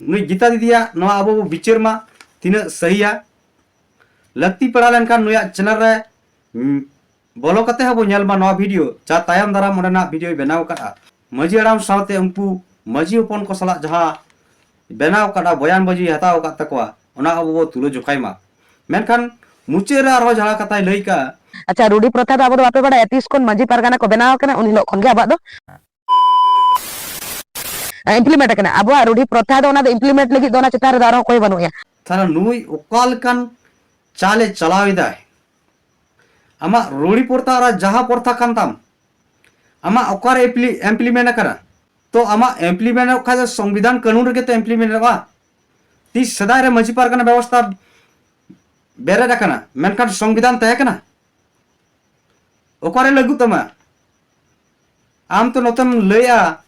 ᱱᱩᱭ ᱜᱤᱛᱟ ᱫᱤᱫᱤᱭᱟᱜ ᱱᱚᱣᱟ ᱟᱵᱚ ᱵᱚ ᱵᱤᱪᱟᱹᱨ ᱢᱟ, ᱛᱤᱱᱟᱹᱜ ᱥᱟᱹᱦᱤᱭᱟ᱾ ᱞᱟᱹᱠᱛᱤ ᱯᱟᱲᱟᱣ ᱞᱮᱱᱠᱷᱟᱱ ᱱᱩᱭᱟᱜ ᱪᱮᱱᱮᱞ ᱨᱮ, ᱩᱸ, ᱵᱚᱞᱚ ᱠᱟᱛᱮ ᱦᱚᱸᱵᱚ ᱧᱮᱞ ᱢᱟ ᱱᱚᱣᱟ ᱵᱷᱤᱰᱤᱭᱳ, ᱡᱟ ᱛᱟᱭᱚᱢ ᱫᱟᱨᱟᱢ ᱚᱸᱰᱮᱱᱟᱜ ᱵᱷᱤᱰᱤᱭᱳᱭ ᱵᱮᱱᱟᱣ ᱟᱠᱟᱫᱼᱟ᱾ ᱢᱟᱹᱡᱷᱤ ᱦᱟᱲᱟᱢ ᱥᱟᱶᱛᱮ ᱩᱱᱠᱩ ᱢᱟᱹᱡᱷᱤ ᱦᱚᱯᱚᱱ ᱠᱚ ᱥᱟᱞᱟᱜ ᱡᱟᱦᱟᱸ ᱵᱮᱱᱟᱣ ᱟᱠᱟᱫᱼᱟ, ᱵᱚᱭᱟᱱ ᱵᱟᱹᱡᱤᱭ ᱦᱟᱛᱟᱣ ᱟᱠᱟᱫ ᱛᱟᱠᱚᱣᱟ, ᱚᱱᱟ ᱟᱵᱚ ᱵᱚ ᱛᱩᱞᱟᱹ ᱡᱚᱠᱷᱟᱭ ᱢᱟ᱾ ᱢᱮᱱᱠᱷᱟᱱ ᱢᱩᱪᱟᱹᱫ ᱨᱮ ᱟᱨᱦᱚᱸ ᱡᱟᱦᱟᱸ ᱠᱟᱛᱷᱟᱭ ᱞᱟᱹᱭ ᱠᱟᱜᱼᱟ᱾ ᱟᱪᱪᱷᱟ, ᱨᱩᱰᱤ ᱯᱨᱚᱛᱷᱟ ᱫᱚ ᱟᱵᱚ ᱫᱚ ᱵᱟᱯᱮ ᱵᱟᱲᱟᱭᱟ, ᱛᱤᱥ ᱠᱷᱚᱱ ᱢᱟᱹᱡᱷᱤ ᱯᱟᱨᱜᱟᱱᱟ ᱠᱚ ᱵᱮᱱᱟᱣ ᱟᱠᱟᱱᱟ, ᱩᱱ ᱦᱤᱞᱳᱜ ᱠᱷᱚᱱ ᱜᱮ ᱟᱵᱚᱣᱟᱜ ᱫᱚ ᱤᱢᱯᱞᱤᱢᱮᱱᱴ ᱟᱠᱟᱱᱟ᱾ ᱟᱵᱚᱣᱟᱜ ᱨᱩᱰᱤ ᱯᱨᱚᱛᱷᱟ ᱫᱚ, ᱚᱱᱟ ᱫᱚ ᱤᱢᱯᱞᱤᱢᱮᱱᱴ ᱞᱟᱹᱜᱤᱫ ᱫᱚ ᱚᱱᱟ ᱪᱮᱛᱟᱱ ᱨᱮᱫᱚ ᱟᱨᱦᱚᱸ ᱚᱠᱚᱭ ᱵᱟᱹᱱᱩᱜ ᱮᱭᱟ᱾ ᱛᱟᱦᱞᱮ ᱱᱩᱭ ᱚᱠᱟ ᱞᱮᱠᱟᱱ ᱪᱟᱞᱮ ᱪᱟᱞᱟᱣ ᱮᱫᱟᱭ᱾ ᱟᱢᱟᱜ ᱨᱩᱲᱤ ᱯᱨᱚᱛᱷᱟ ᱟᱨ ᱡᱟᱦᱟᱸ ᱯᱨᱚᱛᱷᱟ ᱠᱟᱱ ᱛᱟᱢ, ᱟᱢᱟᱜ ᱚᱠᱟᱨᱮ implement ᱟᱠᱟᱱᱟ? ᱛᱚ ᱟᱢᱟᱜ implement ᱚᱜ ᱠᱷᱟᱡ ᱫᱚ ᱥᱚᱝᱵᱤᱫᱷᱟᱱ ᱠᱟᱹᱱᱩᱱ ᱨᱮᱜᱮ ᱛᱚ implement ᱚᱜᱼᱟ᱾ ᱛᱤᱥ ᱥᱮᱫᱟᱭ ᱨᱮ ᱢᱟᱹᱡᱷᱤ ᱯᱟᱨᱜᱟᱱᱟ ᱵᱮᱵᱚᱥᱛᱷᱟ ᱵᱮᱨᱮᱫ ᱟᱠᱟᱱᱟ, ᱢᱮᱱᱠᱷᱟᱱ ᱥᱚᱝᱵᱤᱫᱷᱟᱱ ᱛᱟᱦᱮᱸ ᱠᱟᱱᱟ? ᱚᱠᱟᱨᱮ ᱞᱟᱹᱜᱩᱜ ᱛᱟᱢᱟ? ᱟᱢ ᱛᱚ ᱱᱚᱛᱮᱢ ᱞᱟᱹᱭᱮᱜᱼᱟ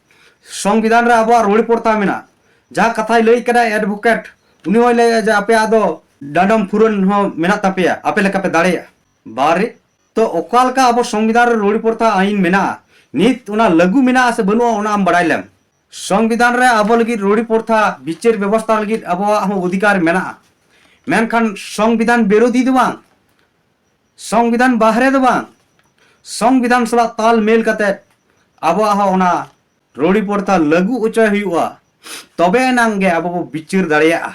ᱥᱚᱝᱵᱤᱫᱷᱟᱱ ᱨᱮ ᱟᱵᱚᱣᱟᱜ ᱨᱩᱲᱤ ᱯᱨᱚᱛᱷᱟ ᱢᱮᱱᱟᱜᱼᱟ᱾ ᱡᱟᱦᱟᱸ ᱠᱟᱛᱷᱟᱭ ᱞᱟᱹᱭ ᱠᱟᱱᱟ advocate, ᱩᱱᱤ ᱦᱚᱸᱭ ᱞᱟᱹᱭᱮᱜᱼᱟ ᱡᱮ ᱟᱯᱮᱭᱟᱜ ᱫᱚ ᱰᱟᱸᱰᱚᱢ ᱯᱷᱩᱨᱚᱱ ᱦᱚᱸ ᱢᱮᱱᱟᱜ ᱛᱟᱯᱮᱭᱟ, ᱟᱯᱮ ᱞᱮᱠᱟ ᱯᱮ ᱫᱟᱲᱮᱭᱟᱜᱼᱟ᱾ ᱵᱟᱨᱮ, ᱛᱚ ᱚᱠᱟ ᱞᱮᱠᱟ ᱟᱵᱚ ᱥᱚᱝᱵᱤᱫᱷᱟᱱ ᱨᱮ ᱨᱩᱲᱤ ᱯᱨᱚᱛᱷᱟ ᱟᱹᱭᱤᱱ ᱢᱮᱱᱟᱜᱼᱟ, ᱱᱤᱛ ᱚᱱᱟ ᱞᱟᱹᱜᱩ ᱢᱮᱱᱟᱜᱼᱟ ᱥᱮ ᱵᱟᱹᱱᱩᱜᱼᱟ, ᱚᱱᱟ ᱟᱢ ᱵᱟᱲᱟᱭ ᱞᱮᱢ᱾ ᱥᱚᱝᱵᱤᱫᱷᱟᱱ ᱨᱮ ᱟᱵᱚ ᱞᱟᱹᱜᱤᱫ ᱨᱩᱲᱤ ᱯᱨᱚᱛᱷᱟ ᱵᱤᱪᱟᱹᱨ ᱵᱮᱵᱚᱥᱛᱷᱟ ᱞᱟᱹᱜᱤᱫ ᱟᱵᱚᱣᱟᱜ ᱦᱚᱸ ᱚᱫᱷᱤᱠᱟᱨ ᱢᱮᱱᱟᱜᱼᱟ, ᱢᱮᱱᱠᱷᱟᱱ ᱥᱚᱝᱵᱤᱫᱷᱟᱱ ᱵᱤᱨᱳᱫᱷᱤ ᱫᱚ ᱵᱟᱝ, ᱥᱚᱝᱵᱤᱫᱷᱟᱱ ᱵᱟᱦᱨᱮ ᱫᱚ ᱵᱟᱝ, ᱥᱚᱝᱵᱤᱫᱷᱟᱱ ᱥᱟᱞᱟᱜ ᱛᱟᱞ ᱢᱮᱞ ᱠᱟᱛᱮ ᱟᱵᱚᱣᱟᱜ ᱦᱚᱸ ᱚᱱᱟ ᱨᱩᱲᱤ ᱯᱨᱚᱛᱷᱟ ᱞᱟᱹᱜᱩ ᱚᱪᱚᱭ ᱦᱩᱭᱩᱜᱼᱟ, ᱛᱚᱵᱮ ᱮᱱᱟᱝ ᱜᱮ ᱟᱵᱚ ᱵᱚ ᱵᱤᱪᱟᱹᱨ ᱫᱟᱲᱮᱭᱟᱜᱼᱟ᱾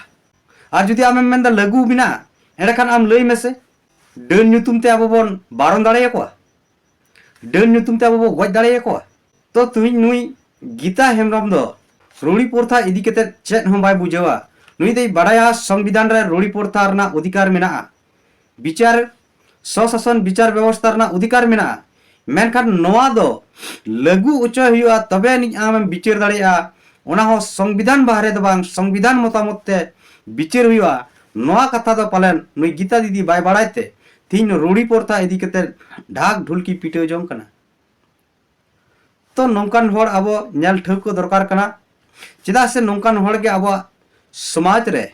ᱟᱨ ᱡᱩᱫᱤ ᱟᱢᱮᱢ ᱢᱮᱱᱫᱟ ᱞᱟᱹᱜᱩ ᱢᱮᱱᱟᱜᱼᱟ, ᱮᱸᱰᱮᱠᱷᱟᱱ ᱟᱢ ᱞᱟᱹᱭ ᱢᱮᱥᱮ, ᱰᱟᱹᱱ ᱧᱩᱛᱩᱢ ᱛᱮ ᱟᱵᱚ ᱵᱚᱱ ᱵᱟᱨᱚᱱ ᱫᱟᱲᱮᱭᱟᱠᱚᱣᱟ? ᱰᱟᱹᱱ ᱧᱩᱛᱩᱢ ᱛᱮ ᱟᱵᱚ ᱵᱚ ᱜᱚᱡ ᱫᱟᱲᱮᱭᱟᱠᱚᱣᱟ? ᱛᱚ ᱛᱮᱦᱮᱧ ᱱᱩᱭ ᱜᱤᱛᱟ ᱦᱮᱢᱵᱨᱚᱢ ᱫᱚ ᱨᱩᱲᱤ ᱯᱨᱚᱛᱷᱟ ᱤᱫᱤ ᱠᱟᱛᱮ ᱪᱮᱫ ᱦᱚᱸ ᱵᱟᱭ ᱵᱩᱡᱷᱟᱹᱣᱟ᱾ ᱱᱩᱭ ᱫᱚᱭ ᱵᱟᱲᱟᱭᱟ ᱥᱚᱝᱵᱤᱫᱷᱟᱱ ᱨᱮ ᱨᱩᱲᱤ ᱯᱨᱚᱛᱷᱟ ᱨᱮᱱᱟᱜ ᱚᱫᱷᱤᱠᱟᱨ ᱢᱮᱱᱟᱜᱼᱟ, ᱵᱤᱪᱟᱨ, ᱥᱚᱥᱟᱥᱚᱱ ᱵᱤᱪᱟᱨ ᱵᱮᱵᱚᱥᱛᱷᱟ ᱨᱮᱱᱟᱜ ᱚᱫᱷᱤᱠᱟᱨ ᱢᱮᱱᱟᱜᱼᱟ, ᱢᱮᱱᱠᱷᱟᱱ ᱱᱚᱣᱟ ᱫᱚ ᱞᱟᱹᱜᱩ ᱚᱪᱚᱭ ᱦᱩᱭᱩᱜᱼᱟ, ᱛᱚᱵᱮ ᱟᱹᱱᱤᱡ ᱟᱢᱮᱢ ᱵᱤᱪᱟᱹᱨ ᱫᱟᱲᱮᱭᱟᱜᱼᱟ᱾ ᱚᱱᱟ ᱦᱚᱸ ᱥᱚᱝᱵᱤᱫᱷᱟᱱ ᱵᱟᱦᱨᱮ ᱫᱚ ᱵᱟᱝ, ᱥᱚᱝᱵᱤᱫᱷᱟᱱ ᱢᱚᱛᱟᱢᱚᱛ ᱛᱮ ᱵᱤᱪᱟᱹᱨ ᱦᱩᱭᱩᱜᱼᱟ᱾ ᱱᱚᱣᱟ ᱠᱟᱛᱷᱟ ᱫᱚ ᱯᱟᱞᱮᱱ ᱱᱩᱭ ᱜᱤᱛᱟ ᱫᱤᱫᱤ ᱵᱟᱭ ᱵᱟᱲᱟᱭ ᱛᱮ ᱛᱤᱦᱤᱧ ᱨᱩᱲᱤ ᱯᱨᱚᱛᱷᱟ ᱤᱫᱤ ᱠᱟᱛᱮ ᱰᱷᱟᱠ ᱰᱷᱩᱞᱠᱤ ᱯᱤᱴᱟᱹᱣ ᱡᱚᱝ ᱠᱟᱱᱟ᱾ ᱛᱚ ᱱᱚᱝᱠᱟᱱ ᱦᱚᱲ ᱟᱵᱚ ᱧᱮᱞ ᱴᱷᱟᱹᱣᱠᱟᱹ ᱫᱚᱨᱠᱟᱨ ᱠᱟᱱᱟ, ᱪᱮᱫᱟᱜ ᱥᱮ ᱱᱚᱝᱠᱟᱱ ᱦᱚᱲ ᱜᱮ ᱟᱵᱚᱣᱟᱜ ᱥᱚᱢᱟᱡᱽ ᱨᱮ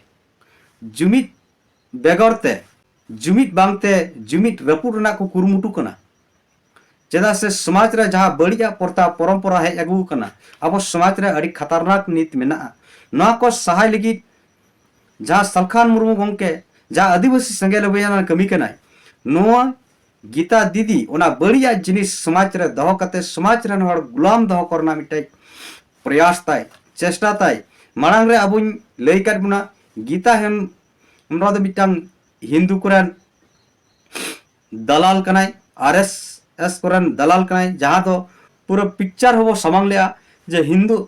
ᱡᱩᱢᱤᱫ ᱵᱮᱜᱚᱨ ᱛᱮ, ᱡᱩᱢᱤᱫ ᱵᱟᱝᱛᱮ ᱡᱩᱢᱤᱫ ᱨᱟᱹᱯᱩᱫ ᱨᱮᱱᱟᱜ ᱠᱚ ᱠᱩᱨᱩᱢᱩᱴᱩ ᱠᱟᱱᱟ᱾ ᱪᱮᱫᱟᱜ ᱥᱮ ᱥᱚᱢᱟᱡᱽ ᱨᱮ ᱡᱟᱦᱟᱸ ᱵᱟᱹᱲᱤᱡᱟᱜ ᱯᱨᱚᱛᱷᱟ ᱯᱚᱨᱚᱢᱯᱚᱨᱟ ᱦᱮᱡ ᱟᱹᱜᱩ ᱟᱠᱟᱱᱟ, ᱟᱵᱚ ᱥᱚᱢᱟᱡᱽ ᱨᱮ ᱟᱹᱰᱤ ᱠᱷᱟᱛᱟᱨᱱᱟᱠ ᱱᱤᱛ ᱢᱮᱱᱟᱜᱼᱟ᱾ ᱱᱚᱣᱟ ᱠᱚ ᱥᱟᱦᱟᱭ ᱞᱟᱹᱜᱤᱫ ᱡᱟᱦᱟᱸ ᱥᱟᱞᱠᱷᱟᱱ ᱢᱩᱨᱢᱩ ᱜᱚᱢᱠᱮ, ᱡᱟᱦᱟᱸ ᱟᱹᱫᱤᱵᱟᱹᱥᱤ ᱥᱮᱸᱜᱮᱞ ᱚᱵᱷᱤᱭᱟᱱ ᱠᱟᱹᱢᱤ ᱠᱟᱱᱟᱭ, ᱱᱚᱣᱟ ᱜᱤᱛᱟ ᱫᱤᱫᱤ ᱚᱱᱟ ᱵᱟᱹᱲᱤᱡᱟᱜ ᱡᱤᱱᱤᱥ ᱥᱚᱢᱟᱡᱽ ᱨᱮ ᱫᱚᱦᱚ ᱠᱟᱛᱮ ᱥᱚᱢᱟᱡᱽ ᱨᱮᱱ ᱦᱚᱲ ᱜᱩᱞᱟᱢ ᱫᱚᱦᱚ ᱠᱚ ᱨᱮᱱᱟᱜ ᱢᱤᱫᱴᱮᱡ ᱯᱨᱚᱭᱟᱥ ᱛᱟᱭ, ᱪᱮᱥᱴᱟ ᱛᱟᱭ᱾ ᱢᱟᱲᱟᱝ ᱨᱮ ᱟᱵᱚᱧ ᱞᱟᱹᱭ ᱠᱟᱫ ᱵᱚᱱᱟ, ᱜᱤᱛᱟ ᱦᱮᱢ-, ᱦᱮᱢᱵᱨᱚᱢ ᱫᱚ ᱢᱤᱫᱴᱟᱝ ᱦᱤᱱᱫᱩ ᱠᱚᱨᱮᱱ ᱫᱟᱞᱟᱞ ᱠᱟᱱᱟᱭ, ᱟᱨ ᱮᱥ ᱮᱥ ᱠᱚᱨᱮᱱ ᱫᱟᱞᱟᱞ ᱠᱟᱱᱟᱭ, ᱡᱟᱦᱟᱸ ᱫᱚ ᱯᱩᱨᱟᱹ ᱯᱤᱠᱪᱟᱨ ᱦᱚᱸᱵᱚ ᱥᱟᱢᱟᱝ ᱞᱮᱜᱼᱟ ᱡᱮ ᱦᱤᱱᱫᱩ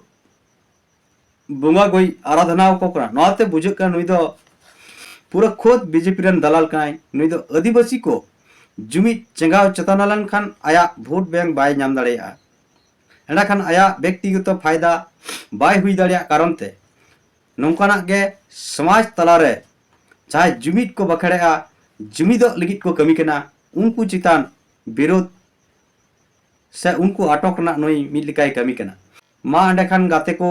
ᱵᱚᱸᱜᱟ ᱜᱚᱭ ᱟᱨᱟᱫᱷᱱᱟ ᱟᱠᱚ ᱠᱟᱱᱟ᱾ ᱱᱚᱣᱟᱛᱮ ᱵᱩᱡᱷᱟᱹᱜ ᱠᱟᱱᱟ ᱱᱩᱭ ᱫᱚ ᱯᱩᱨᱟᱹ ᱠᱷᱩᱫ ᱵᱤᱡᱮᱯᱤ ᱨᱮᱱ ᱫᱟᱞᱟᱞ ᱠᱟᱱᱟᱭ᱾ ᱱᱩᱭ ᱫᱚ ᱟᱹᱫᱤᱵᱟᱹᱥᱤ ᱠᱚ ᱡᱩᱢᱤᱫ ᱪᱮᱸᱜᱷᱟᱣ ᱪᱮᱛᱟᱱ ᱞᱮᱱᱠᱷᱟᱱ ᱟᱭᱟᱜ ᱵᱷᱳᱴ ᱵᱮᱝᱠ ᱵᱟᱭ ᱧᱟᱢ ᱫᱟᱲᱮᱭᱟᱜᱼᱟ᱾ ᱮᱸᱰᱮᱠᱷᱟᱱ ᱟᱭᱟᱜ ᱵᱮᱠᱛᱤᱜᱚᱛᱚ ᱯᱷᱟᱭᱫᱟ ᱵᱟᱭ ᱦᱩᱭ ᱫᱟᱲᱮᱭᱟᱜ ᱠᱟᱨᱚᱱ ᱛᱮ ᱱᱚᱝᱠᱟᱱᱟᱜ ᱜᱮ ᱥᱚᱢᱟᱡᱽ ᱛᱟᱞᱟᱨᱮ ᱡᱟᱦᱟᱸᱭ ᱡᱩᱢᱤᱫ ᱠᱚ ᱵᱟᱠᱷᱮᱲᱮᱜᱼᱟ, ᱡᱩᱢᱤᱫᱚᱜ ᱞᱟᱹᱜᱤᱫ ᱠᱚ ᱠᱟᱹᱢᱤ ᱠᱟᱱᱟ, ᱩᱱᱠᱩ ᱪᱮᱛᱟᱱ ᱵᱤᱨᱳᱫᱷ ᱥᱮ ᱩᱱᱠᱩ ᱟᱴᱚᱠ ᱨᱮᱱᱟᱜ ᱱᱩᱭ ᱢᱤᱫ ᱞᱮᱠᱟᱭ ᱠᱟᱹᱢᱤ ᱠᱟᱱᱟ᱾ ᱢᱟ ᱮᱸᱰᱮᱠᱷᱟᱱ ᱜᱟᱛᱮ ᱠᱚ,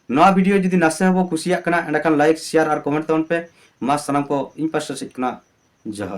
ᱱᱚᱣᱟ ᱵᱷᱤᱰᱤᱭᱳ ᱡᱩᱫᱤ ᱱᱟᱥᱮ ᱦᱚᱸᱵᱚ ᱠᱩᱥᱤᱭᱟᱜ ᱠᱟᱱᱟ, ᱮᱸᱰᱮᱠᱷᱟᱱ ᱞᱟᱭᱤᱠ, ᱥᱮᱭᱟᱨ ᱟᱨ ᱠᱚᱢᱮᱱᱴ ᱛᱟᱵᱚᱱ ᱯᱮ᱾ ᱢᱟ ᱥᱟᱱᱟᱢ ᱠᱚ ᱤᱧ ᱯᱟᱥᱴᱟ ᱥᱮᱫ ᱠᱷᱚᱱᱟᱜ ᱡᱚᱦᱟᱨ᱾